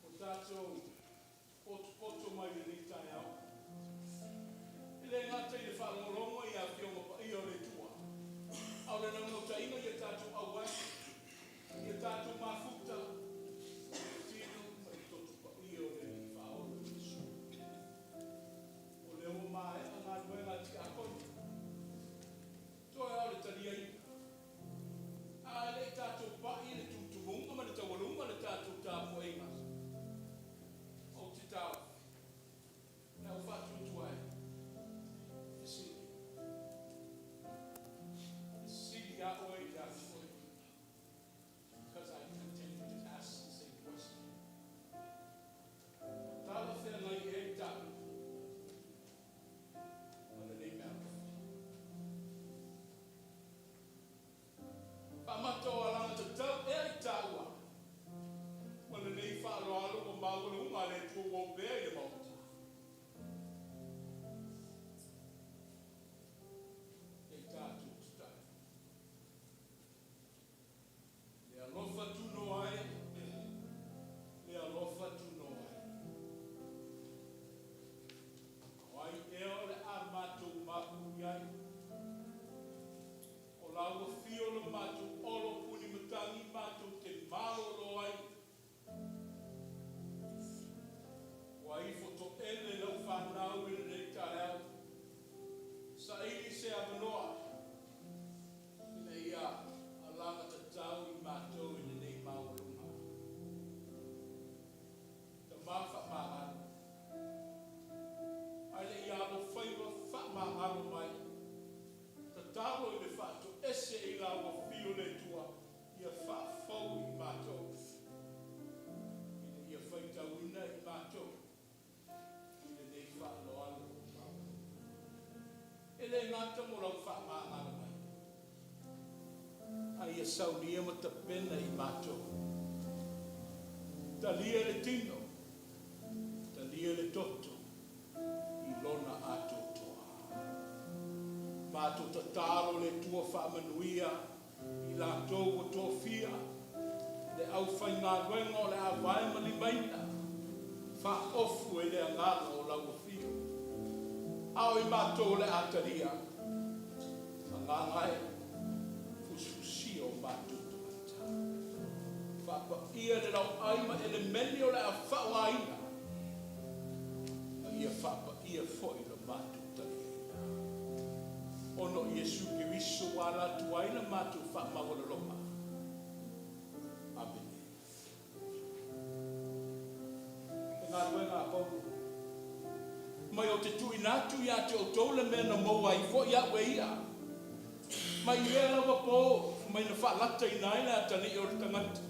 O tatou potopoto mai i lenei taeao, e le gata i le faalogologo i Afioga Paia o le Atua, a o le naunautaiga ia tatou auai, ia tatou mafuta i le tino ma le toto paia o le Alii Faaola o Iesu. O lea ua maea galuega a tiakono, toe lava o le taliaina. A e le i tatou pai i le tumutumuga ma le taualuga o le tatou tapuaiga, ou te taofi, o le a ou faatuatua e fesili. Fesili lava oe ia te oe. Because I continue to ask the same question. Ua talafeagai ea i taua ma lenei meaalofa? Faamata o alagatatau ea i taua ma lenei faaaloalo ua maualuga a le Atua ua opea i le Maota? Se i tatou tatalo. Le alofa tunoa e, le alofa tunoa e. O ai ea o le a matou mapu i ai? O lau afio lo matou olo puni matagi matou te malolo ai. Ua ifo toele lau fanau i lenei taeao, saili se avanoa ina ia alagatatau i matou i lenei maualuga. Tama faamagalo, ae le i alofaiva faamagalo mai, tatalo i le faatoese i lau afio le Atua ia faafou i matou, ina ia faitauina i matou i lenei faaaloalo maualuga. E le gata mo lau faamagalo mai, a ia saunia ma tapena i matou. Talia le tino, talia le toto i lona atoatoa. Matou tatalo le Atua faamanuia i latou ua tofia le aufaigaluega o le a vae ma limaina faaofu e le Agaga o lau afio. A o i matou o le a talia, Agaga e, fusifusia o matou tagata. Faapaia le lauai ma elemeni o le a faaaogaina, a ia faapaia foi lo matou taliaina. Ona o Iesu Keriso ua ala atu ai la matou faamaualaloga. Amene. Le galuega a Paulo. Mai ou te tuuina atu ia te outou le mea na maua ai foi au e ia, mai lea lava po mai na faalataina ai le atalii o le tagata,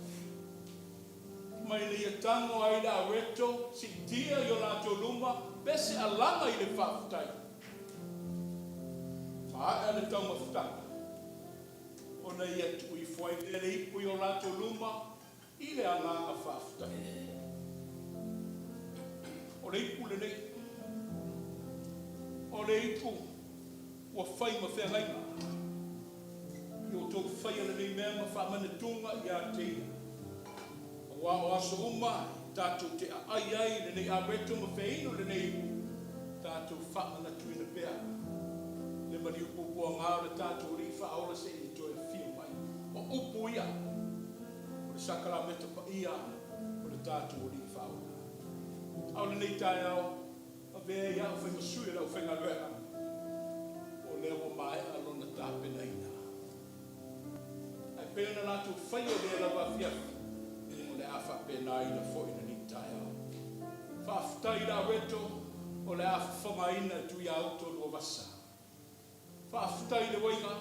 mai na ia tago ai le aweto siitia i o latou luma pese alaga i le faafetai. Maea le taumafataga ona ia tuu ifo ai lea le ipu i o latou luma i le agaga faafetai. O le ipu lenei, o le ipu ua fai ma feagaiga i outou faia lenei mea ma faamanatuga ia te ia. Aua o aso uma tatou te aai ai i lenei aweto ma feinu lenei ipu, tatou faamanatuina pea le maliu puapuaga o le tatou Alii Faaola seia toe afio mai. O upu ia o le sakalameta paia o le tatou Alii Faaola. A o lenei taeao, avea ai au fai ma sui o le aufaigaluega, o lea ua maea lona tapenaina. Ae pei ona latou faia i lea lava afiafi, o le a faapenaina foi lenei taeao. Faafetai i le aweto. o le a fofogaina e Tuiaoto Luavasa. Faafetai i le uaiga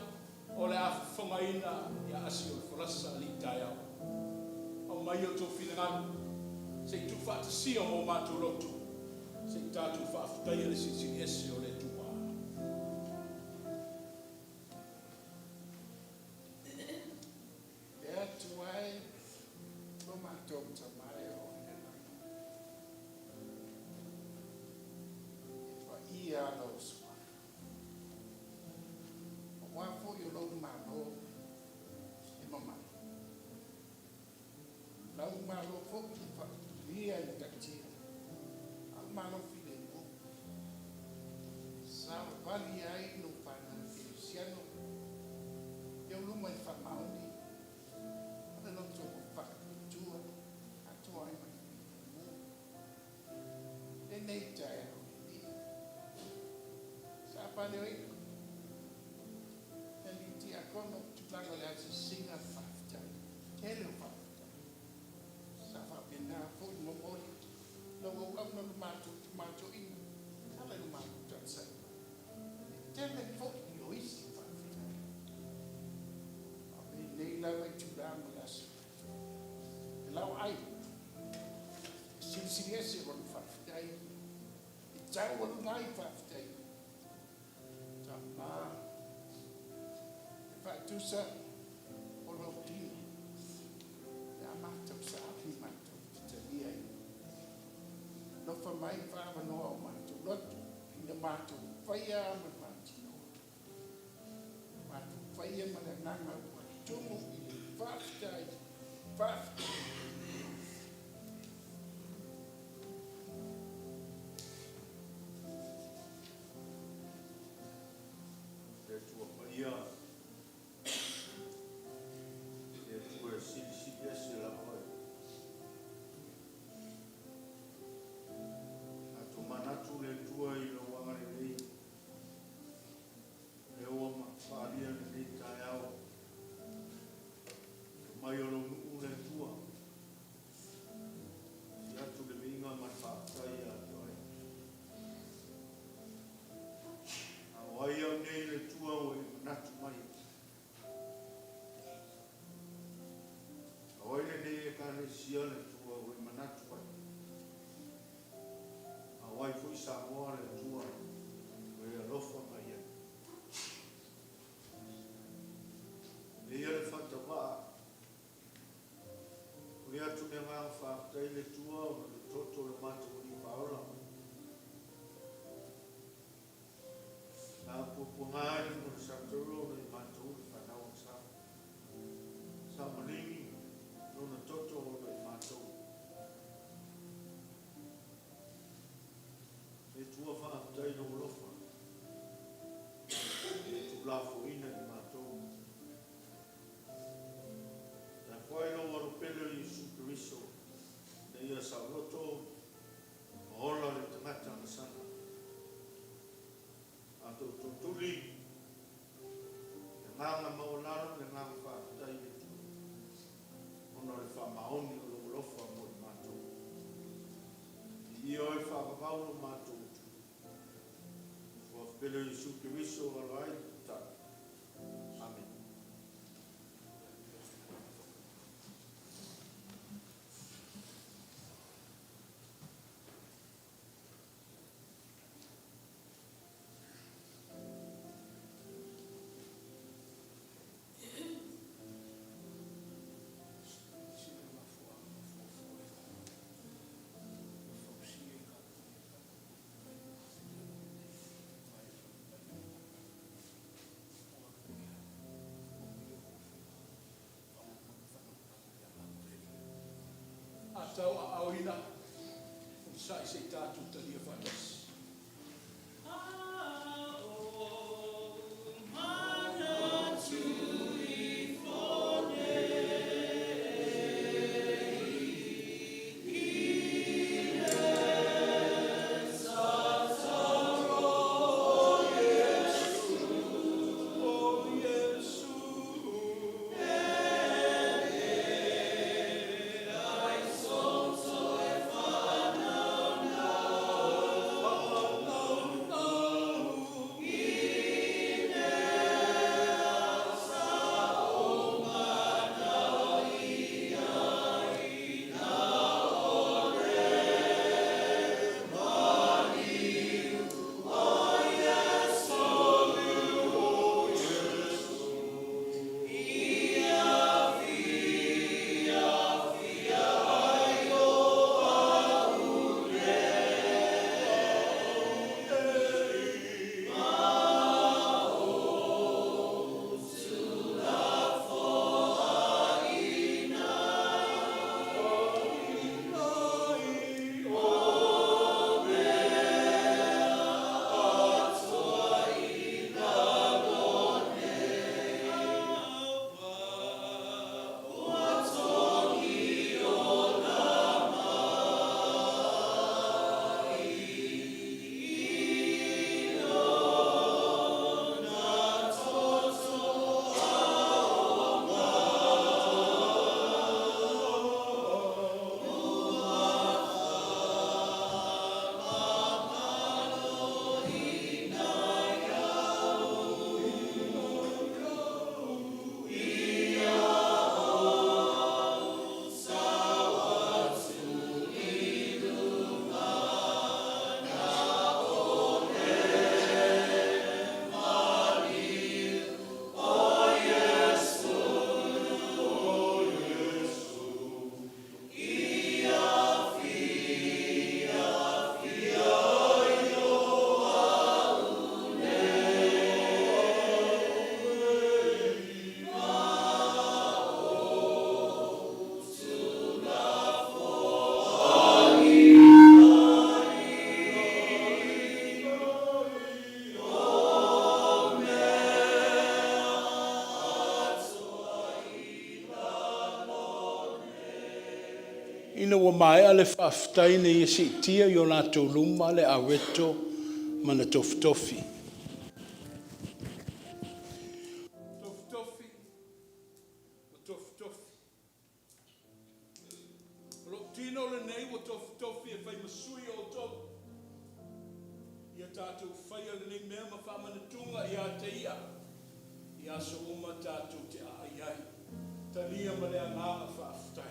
o le a fofogaina ia Asi o le Folasa alii taeao. Aumai outou finagalo se i tuufaatasia mo matou loto, se i tatou faafetaia le Silisili Ese o le Atua. Le Atua e, lo matou Tama e o i le lagi, e paia lou Suafa. Aua foi o lou Malo e mamalu, lau Malo foi e faatuia e matautia, a o le Malo filemu, savavali ai no fanau kerisiano i ou luma i le faamaoni ma le loto faatuatua atoa ai ma le filemu. Lenei taeao e alii, sa faaleoina e alii tiakono tulaga o le asiasiga le faafetai, tele o faafetai. Sa faapena foi momoli lau auauna le matou tama toeaina e ala i le matou talosaga. E tele foi o isi faafetai. A o lenei lava itula ma le aso, e laoai e silisili ese lona faafetai, e taualuga ai faafetai. Tama, e faatusa o lou tino pe a matou saali matou te talia ai. Alofa mai faaavanoa o matou loto ina matou faia ma le faatinoa. Matou faia ma le agaga ua tumu i le faafetai, faafetai. Le Atua Paia, le Atua e silisili ese lava Oe. A tomanatu le Atua i lou agalelei, lea ua faaalia lenei taeao, le mai o lou nuu le Atua, sii atu le viiga ma le faafetai ia te Oe. A o ai au nei le Atua ua e manatu mai ai? A o ai lenei Ekalesia le Atua ua e manatu ai? A o ai foi Samoa le Atua ua e alofa mai ai? Eia le faatavaa, momoli atu le agaga faafetai i le Atua ona o le toto o le matou Alii Faaola. Sa puapuaga i luga o le satauro ona i matou le fanau a sa. Sa maligi lona toto ona i matou. Le Atua faafetai i lou alofa e tuulafoaina i matou. E afua ai lou alo pele o Iesu Keriso ina ia saoloto ma ola le tagata agasala. Matou tulituli le agaga maualalo ma le agaga faafetai i le Atua ona o le faamaoni o lou alofa mo i matou. Viia Oe faavavau lo matou Atua. Suafa pele o Iesu Keriso o ala ai le tatalo. Amene. A tauaaoina, onosai se i tatou talia faatasi. O Iesu. Ina ua maea le faafetai ina ia siitia i o latou luma le aweto ma na tofitofi. Tofitofi ma tofitofi. O lou tino lenei ua tofitofi e fai ma sui o outou. Ia tatou faia lenei mea ma faamanatuga ia te ia, i aso uma tatou te aai ai. Talia ma le agaga faafetai.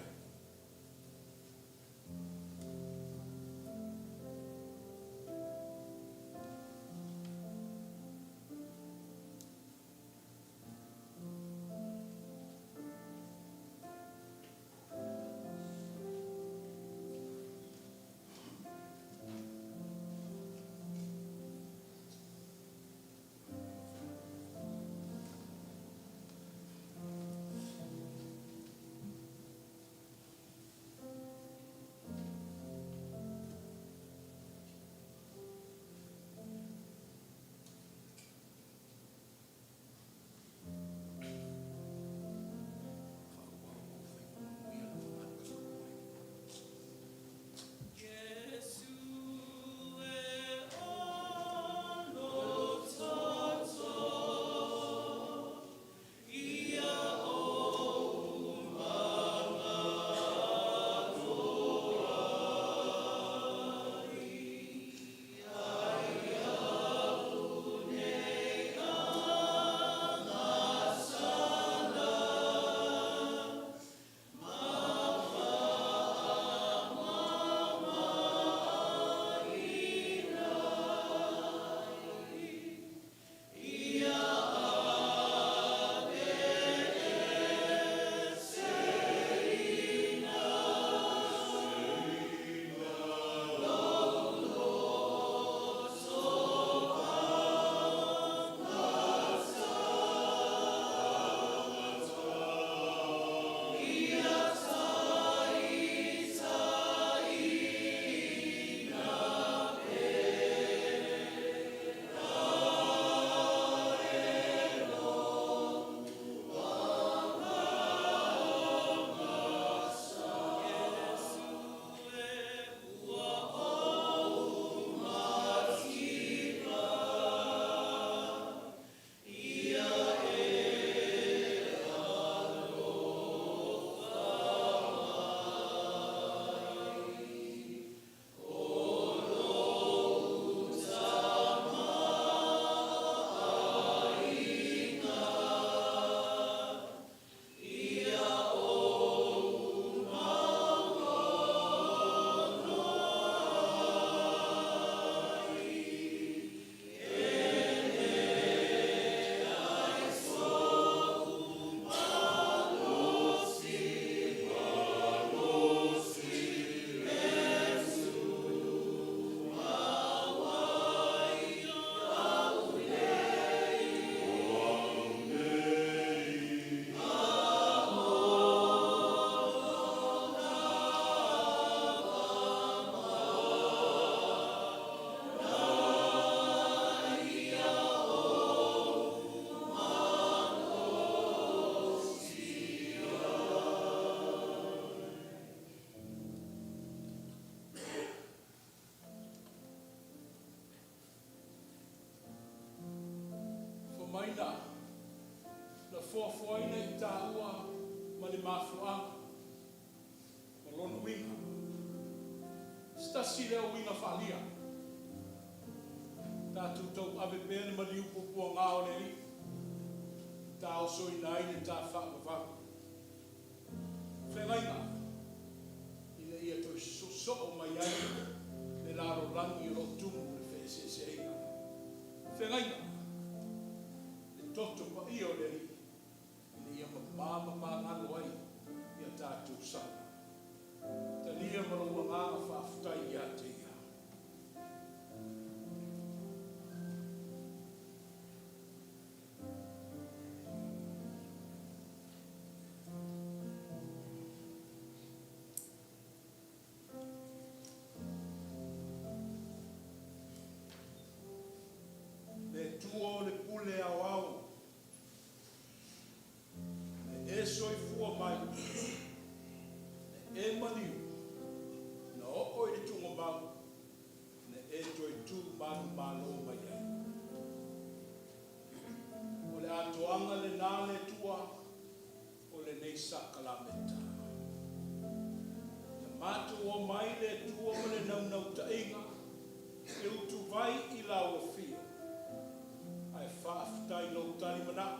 Fai mai na foafoaina i taua ma le mafuaaga ma lona uiga. Se tasi lea o uiga faaalia, tatou tauave pea le maliu puapuaga o le Alii, e taosoina ai le ta faavavau. Feagaiga, ina ia toe soosoo mai ai le lalolagi o lo o tumu i le feeseeseaiga. Feagaiga, le toto paia o le Alii, ina ia mama ma magalo ai ia tatou sala. Talia ma lou agaga faafetai ia te Ia. Le Atua o le pule aoao, le e soifua mai, le e maliu. Sakalameta. Na matou omai le Atua ma le naunautaiga e utuvai i lau Afio, ae faafetai i lou talimanao,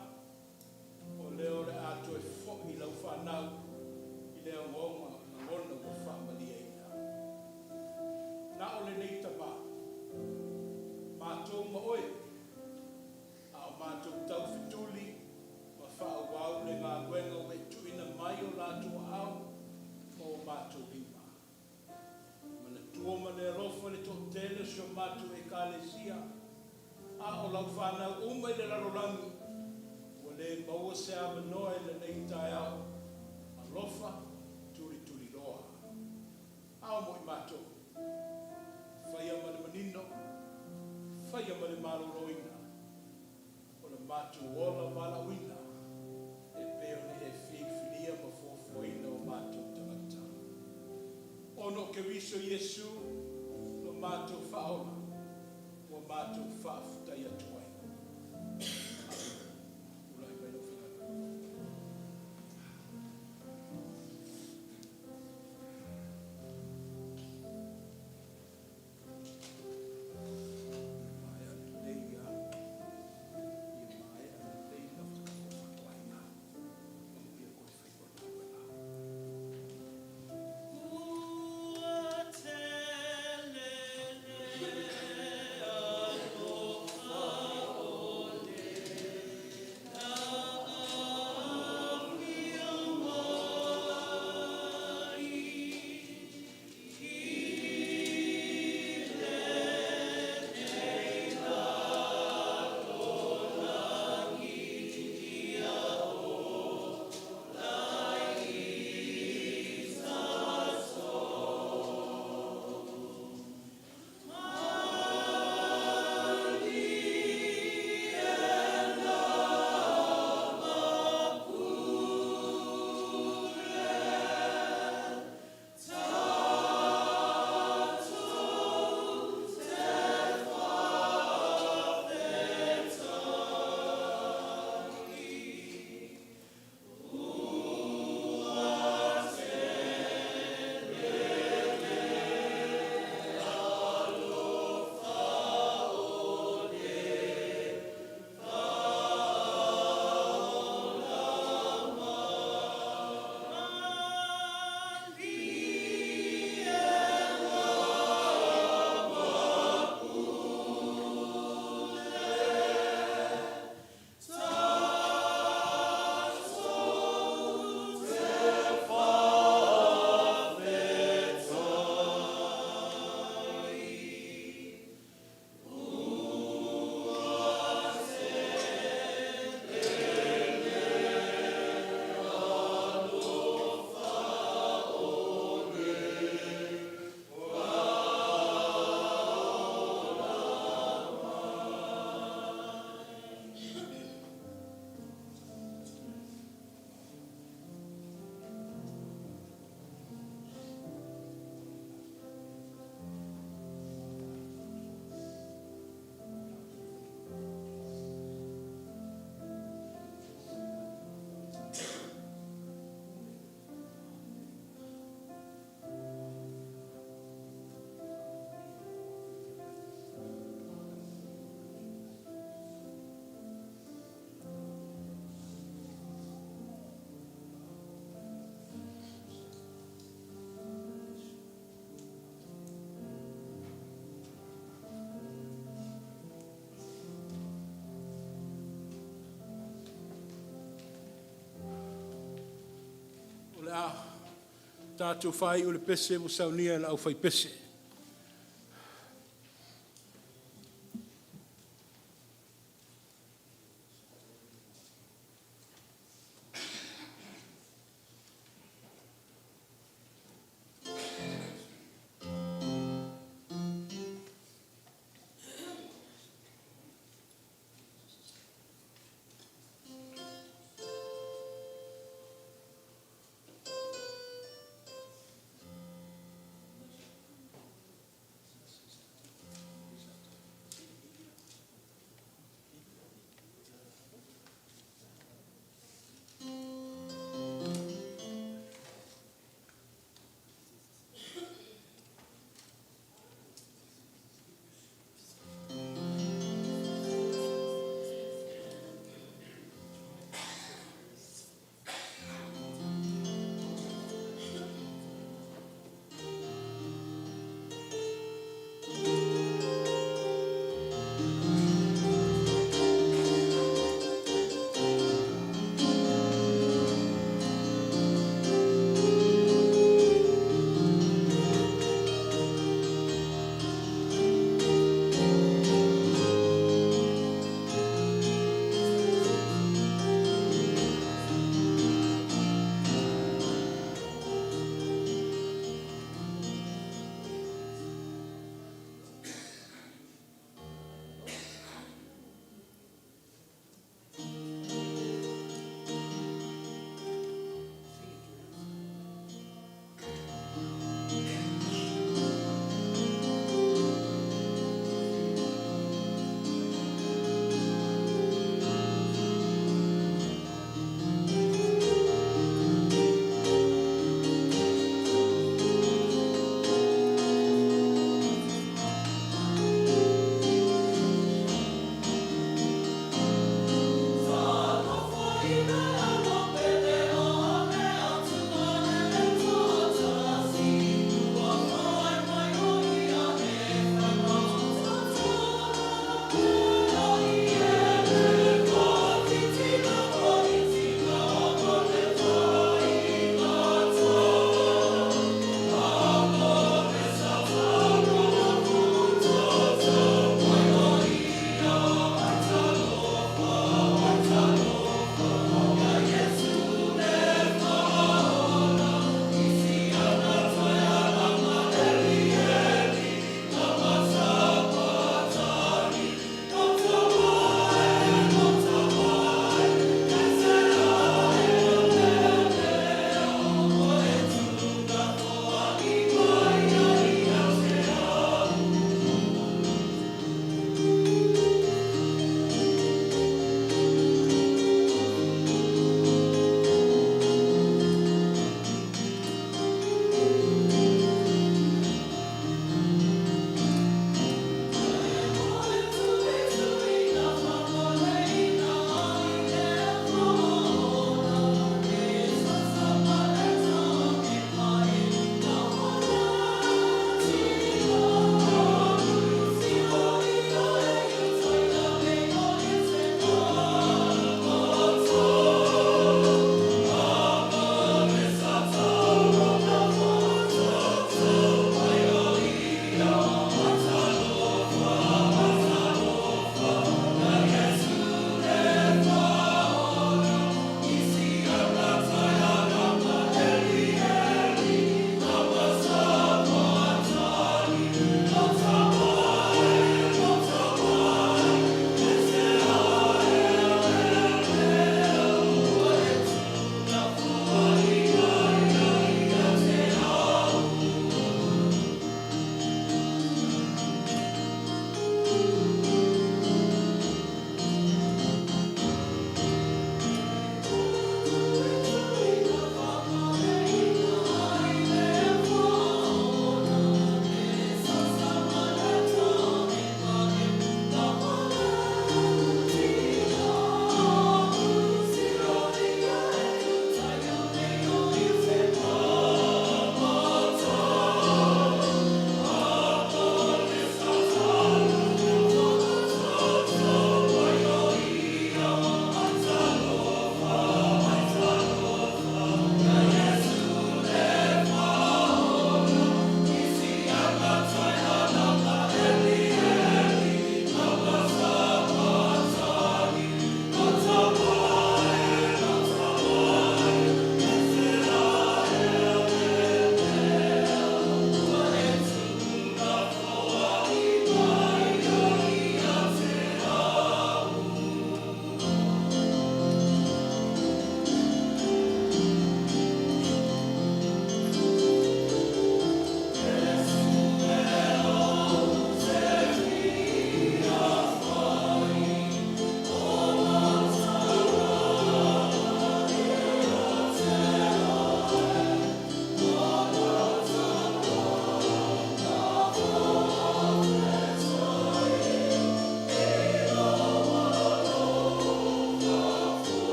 o lea o le a toe foi lau fanau i le ogaoga lagona ua faamalieina. Na o lenei tama, matou ma oe, a o matou taufetuli ma faaauau le galuega ua e tuuina mai i o latou aao ma o matou lima. Manatua ma le alofa le toatele o si o matou Ekalesia, a o lau fanau uma i le lalolagi ua le maua se avanoa i lenei taeao, alofa tulituliloa. Ao mo i matou, faia ma le manino, faia ma le maloloina o le matou ola valaauina e pei ona e filifilia ma fuafuaina o matou tagata. Ona o Keriso Iesu lo matou Faaola ua matou faafetai atu ai. Amene. Tulai mai lau Fetalaiga. Maea lelei lava. Ia maea lelei lau faafogaina. Manuia koe faiva o le galuega. Ua tele le alofa o le Afio mai i lenei lalolagi ia ola ai O le a tatou faaiu i le pese ua saunia e le aufaipese.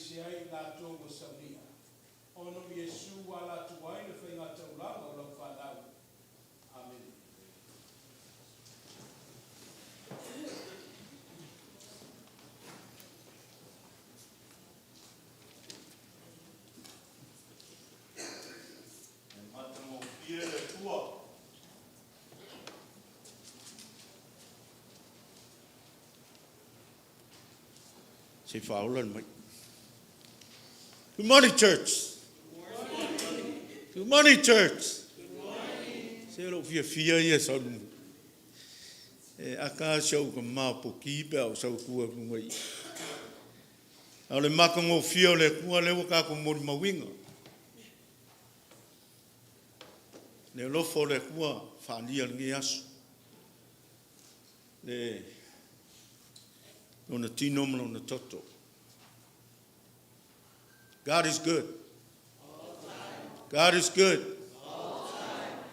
eseese ai i latou ua saunia, ona o Iesu ua ala atu ai le faigataulaga o lau fanau. Amene. E matagofie le Atua. Se i faaola le mic. Good morning, church. Good morning, church. Se o lou fiafia ia sau luga. E aka si au ka maopoki pe a ou sau tu atu luga i. A o le matagofie o le Atua lea ua tatou molimauina. Le alofa o le Atua faaalia lenei aso. Le lona tino ma lona toto. God is good. God is good.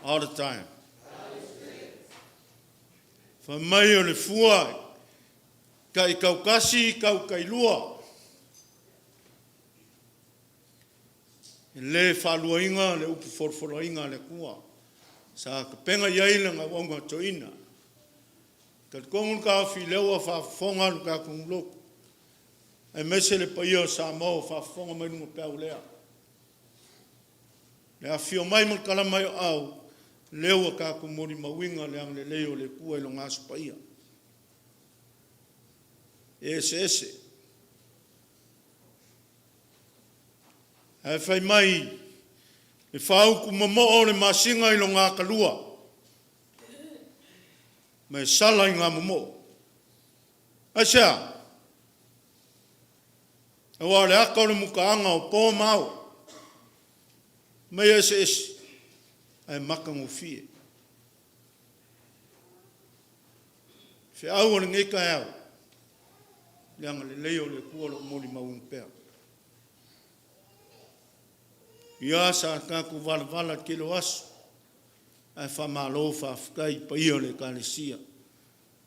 All the time. Fai mai o le fua kai kaukasi kaukailua. E le faaluaina le upu folafolaina a le Atua. Sa tapena i ai lana auauna toeaina. Talitonu le taofi lea ua faafofoga lo tatou lotu, aemaise le paia o Samoa ua faafofoga mai luga peau lea. Le afifio mai ma le tala mai o au, lea ua tatou molimauina le agalelei o le Atua i lona aso paia. E eseese. Ae fai mai le faautu momoo o le masina i lona atalua, ma e sala i gā momoo. Aisea? Aua o le ata o le mutaaga o po ma ao, mai e eseese, ae matagofie. Feau o lenei taeao, le agalelei o le Atua o lo o molimauina pea. Ia, sa tatou valavala i le tele o aso, ae faamalo faafetai i paia o le Ekalesia,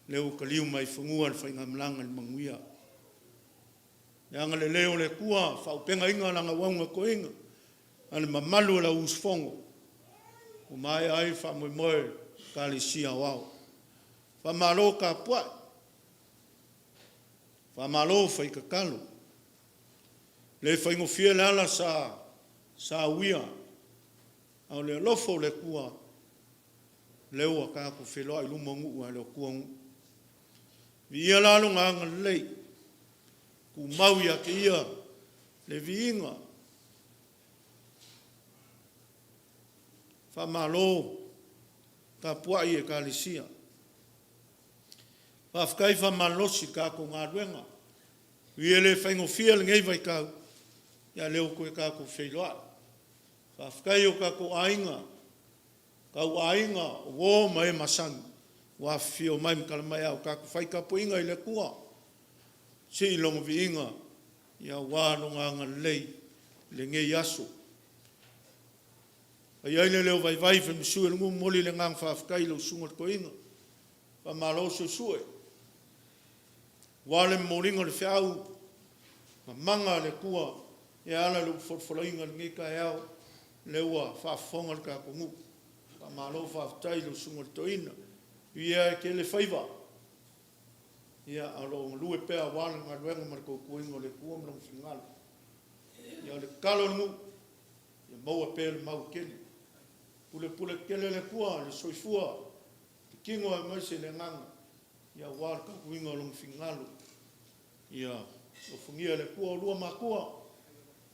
lea ua taliu mai fanua le faigamalaga i le manuia. Le agalelei o le Atua, faaauupegaina lana auauna toeaina, ma le mamalu o le au usufono, ua maea ai le faamoemoe o le Ekalesia Aoao. Faamalo tapuai, faamalo fai tatalo. E le faigofie le ala sa sauia, a o le alofa o le Atua, lea ua tatou feiloai i luma o nuu ae le o tua nuu. Viia la Lona agalelei, tumau ia te Ia le viiga. Faamalo tapuai Ekalesia. Faafetai faamalolosi i le tatou galuega. E ui e le faigofie lenei vaitau, a o lea ua toe tatou feiloai. Faafetai i o tatou aiga, tauaiga, o uo ma e masani ua afifio mai ma tala mai a o tatou fai tapuaiga i le Atua, sii Lona viiga aua Lona agalelei i lenei aso. E fai ai le leo vaivai fai o le nuu, momoli le agaga faafetai i lau Susuga i le Toeaina, faamalo suesue, aua le momoliga o le feau mamaga a le Atua e ala i lau folafolaina i lenei taeao, lea ua faafofoga le tatou nuu. Faamalo faafetai i lau Susuga i le Toeaina. E ui lava e tele faiva, ia ae o lo o galue pea aua le galuega ma le tautuaina o le Atua ma Lona finagalo. Ia o le tatalo a le nuu, ia maua pea le mau e tele. Pulepule tetele le Atua i le soifua, le tino aemaise le agaga, ia aua le tautuaina o Lona finagalo. Ia alofagia e le Atua oulua matua,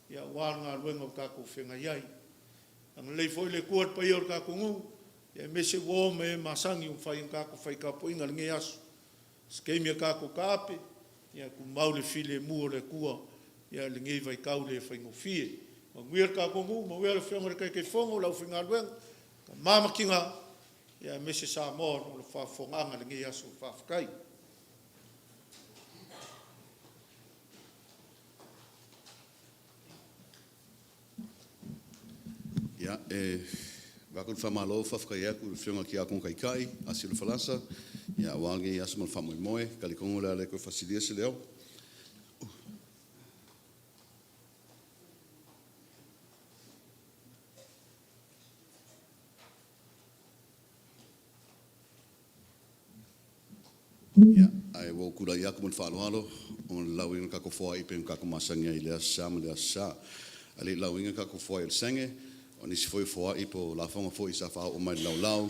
ia aua le galuega ua tatou feagai ai. Agalelei foi le Atua i le paia o le tatou nuu, aemaise uo ma e masani ua mafai ona tatou fai tapuaiga i lenei aso. Se taimi o tatou taape, ia tumau le filemu o le Atua i lenei vaitau le faigofie. Manuia le tatou nuu, manuia le Afioga i le Taitaifono, le aufaigaluega, tama ma tina, aemaise Samoa i le faafofogaaga i lenei aso. Faafetai. Ia, e avatu le faamalo, faafetai atu i le Afioga i le Tiakono Taitai Aselu Falasa aua lenei aso ma le faamoemoe. E talitonu o le a le toe faasilia se leo. Ia, ae ua ou tulai atu ma le faaaloalo ona o le lauina o le tatou foai pei ona tatou masani ai i le Aso Sa ma le Aso Sa. Ae le i lauina le tatou foai a le Sene, o nisi foi o foai po o lafoga foi sa faaoo mai i le laulau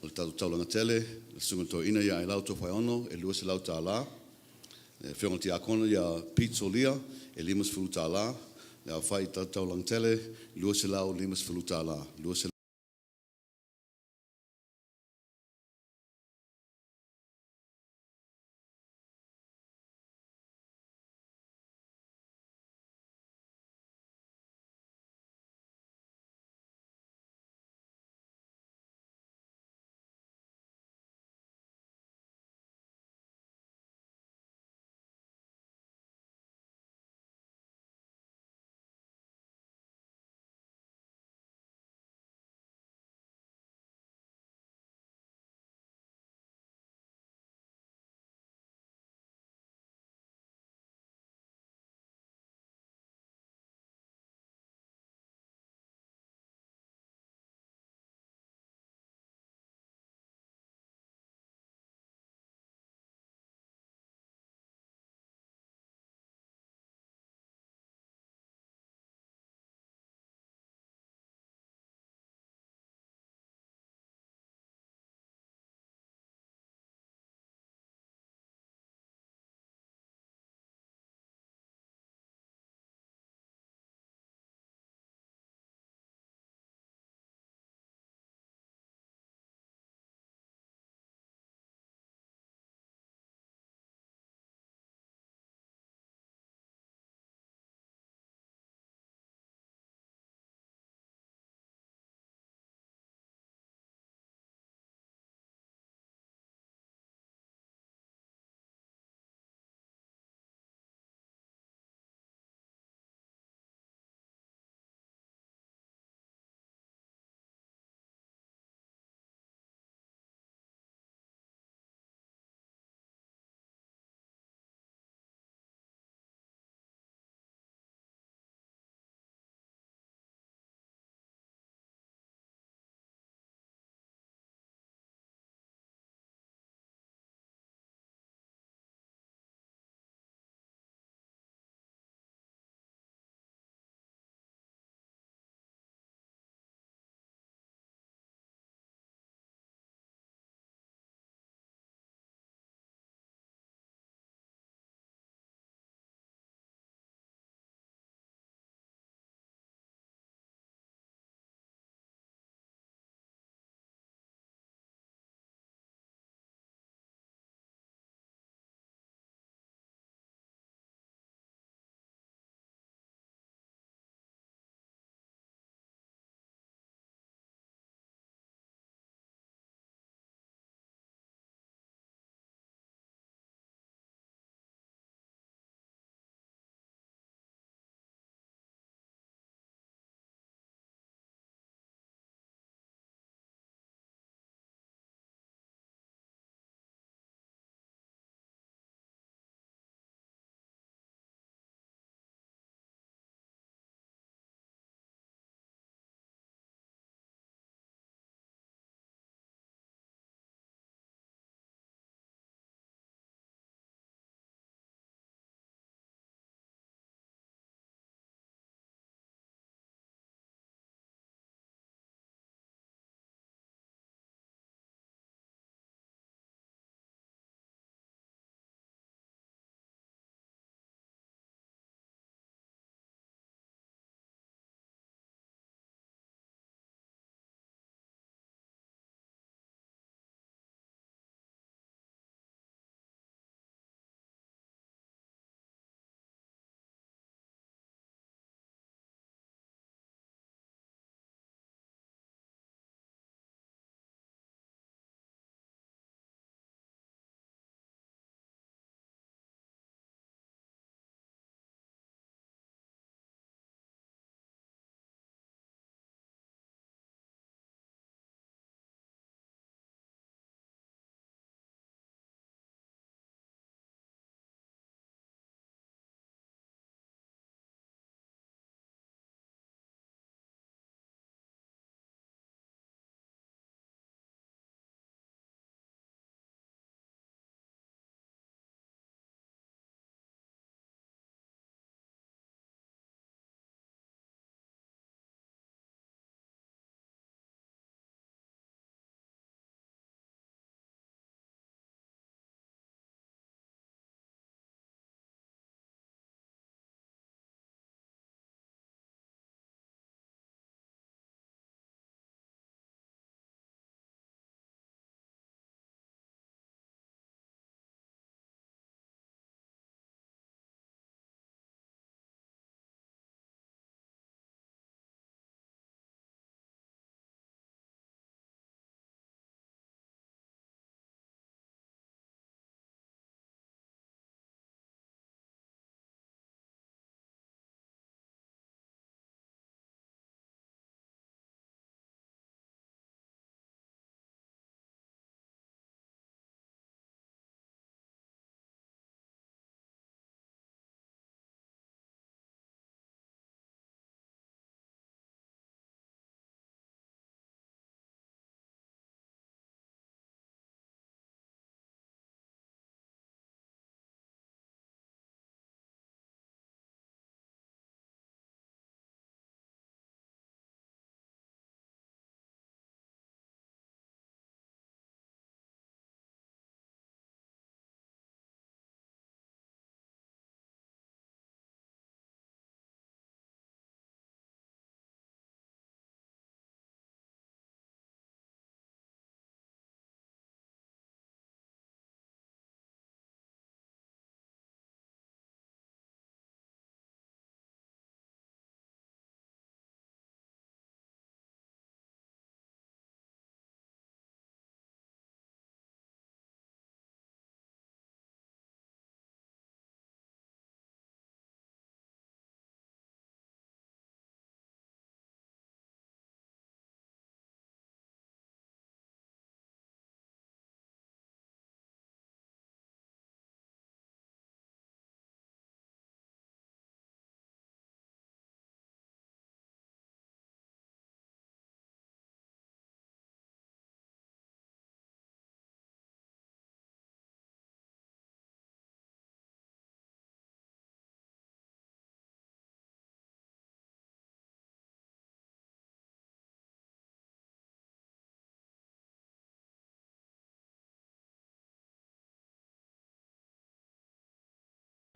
o le tatou taulaga tele, le Susuga i le Toeaina ia Ailao Tofaeono e $200. Le Afioga i le Tiakono ia Pete Solia e $50. Le aofai i le tatou taulaga tele, e $250.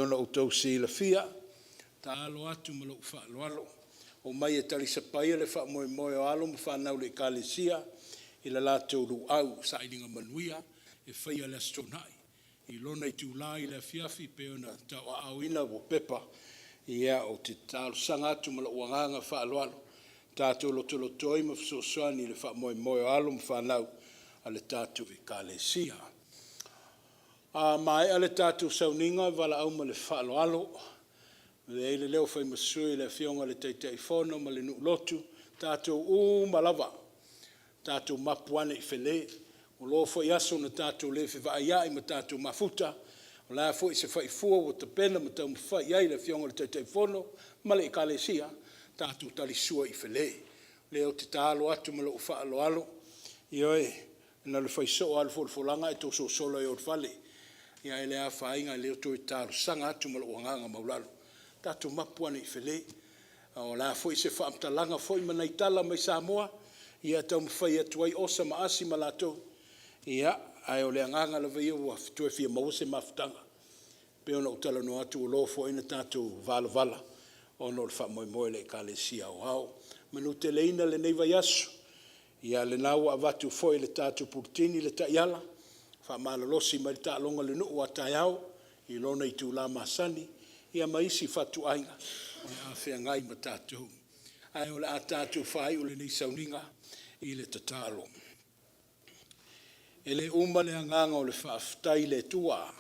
ona outou silafia, tatalo atu ma lou faaaloalo, omai e talisapaia le faamoemoe o alo ma fanau a le Ekalesia i le latou luau sailiga manuia e faia i le Aso Toonai i lona itula i le afiafi pei ona tauaaoina ua pepa. Ia, ou te talosaga atu ma lou agaga faaaloalo, tatou lotolotoi ma fesoasoani i le faamoemoe o alo ma fanau a le tatou Ekalesia. A maea le tatou sauniga, e valaau ma le faaaloalo, e avea ai le leo fai ma sui o le Afioga i le Taitaifono ma le nuu lotu, tatou uma lava, tatou mapu ane i fale. Ua loa foi aso na tatou le fevaaiai ma tatou mafuta, o le a foi se faifua ua tapena ma taumafai i ai le Afioga i le Taitaifono ma le Ekalesia, tatou talisua i fale. O lea ou te tatalo atu ma lou faaaloalo, ioe, na o le fai soo lava o le folafolaga ae tou sosola i o i le fale. Ae le afaina o lea ou te toe talosaga atu ma lou agaga maualalo, tatou mapu ane i fale. A o le a foi se faamatalaga foi ma nai tala mai Samoa, ia e taumafai atu ai Osa ma Asi ma latou, ia, ae o le agaga lava ia ua toe fia maua se mafutaga. E pei ona ou talanoa atu ua loa foi ona tatou valavala ona o le faamoemoe o le Ekalesia Aoao. Ia manuteleina lenei vaiaso, ia lena ua avatu foi e le tatou Puletini le taiala e faamalolosi mai le taaloga a le nuu a taeao i lona itula masani, ia ma isi fatuaiga o le a feagai ma tatou. Ae o le a tatou faaiu lenei sauniga i le tatalo. E le uma le agaga o le faafetai i le Atua,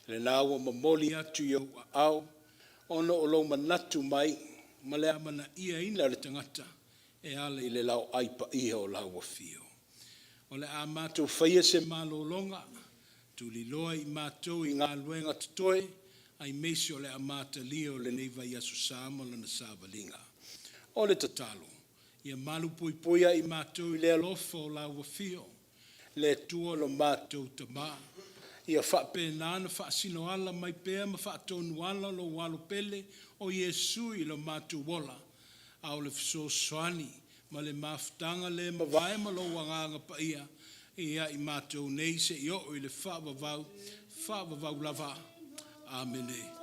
lena ua momoli atu i ou aao ona o lou manatu mai ma le amanaiaina o le tagata e ala i le laoai paia o lau Afio. O le a matou faia se malologa, tuliloa i matou i galuega totoe, aemaise o le amatalia o lenei vaiaso sa ma lana savaliga. O le tatalo, ia malupuipuia i matou i le alofa o lau Afio, le Atua lo matou Tama, ia faapena ona faasinoala mai pea ma faatonuala lou Alo pele o Iesu i lo matou ola, a o le fesoasoani ma le mafutaga le mavae ma lou Agaga Paia ia i matou nei seia oo i le faavavau, faavavau lava. Amene.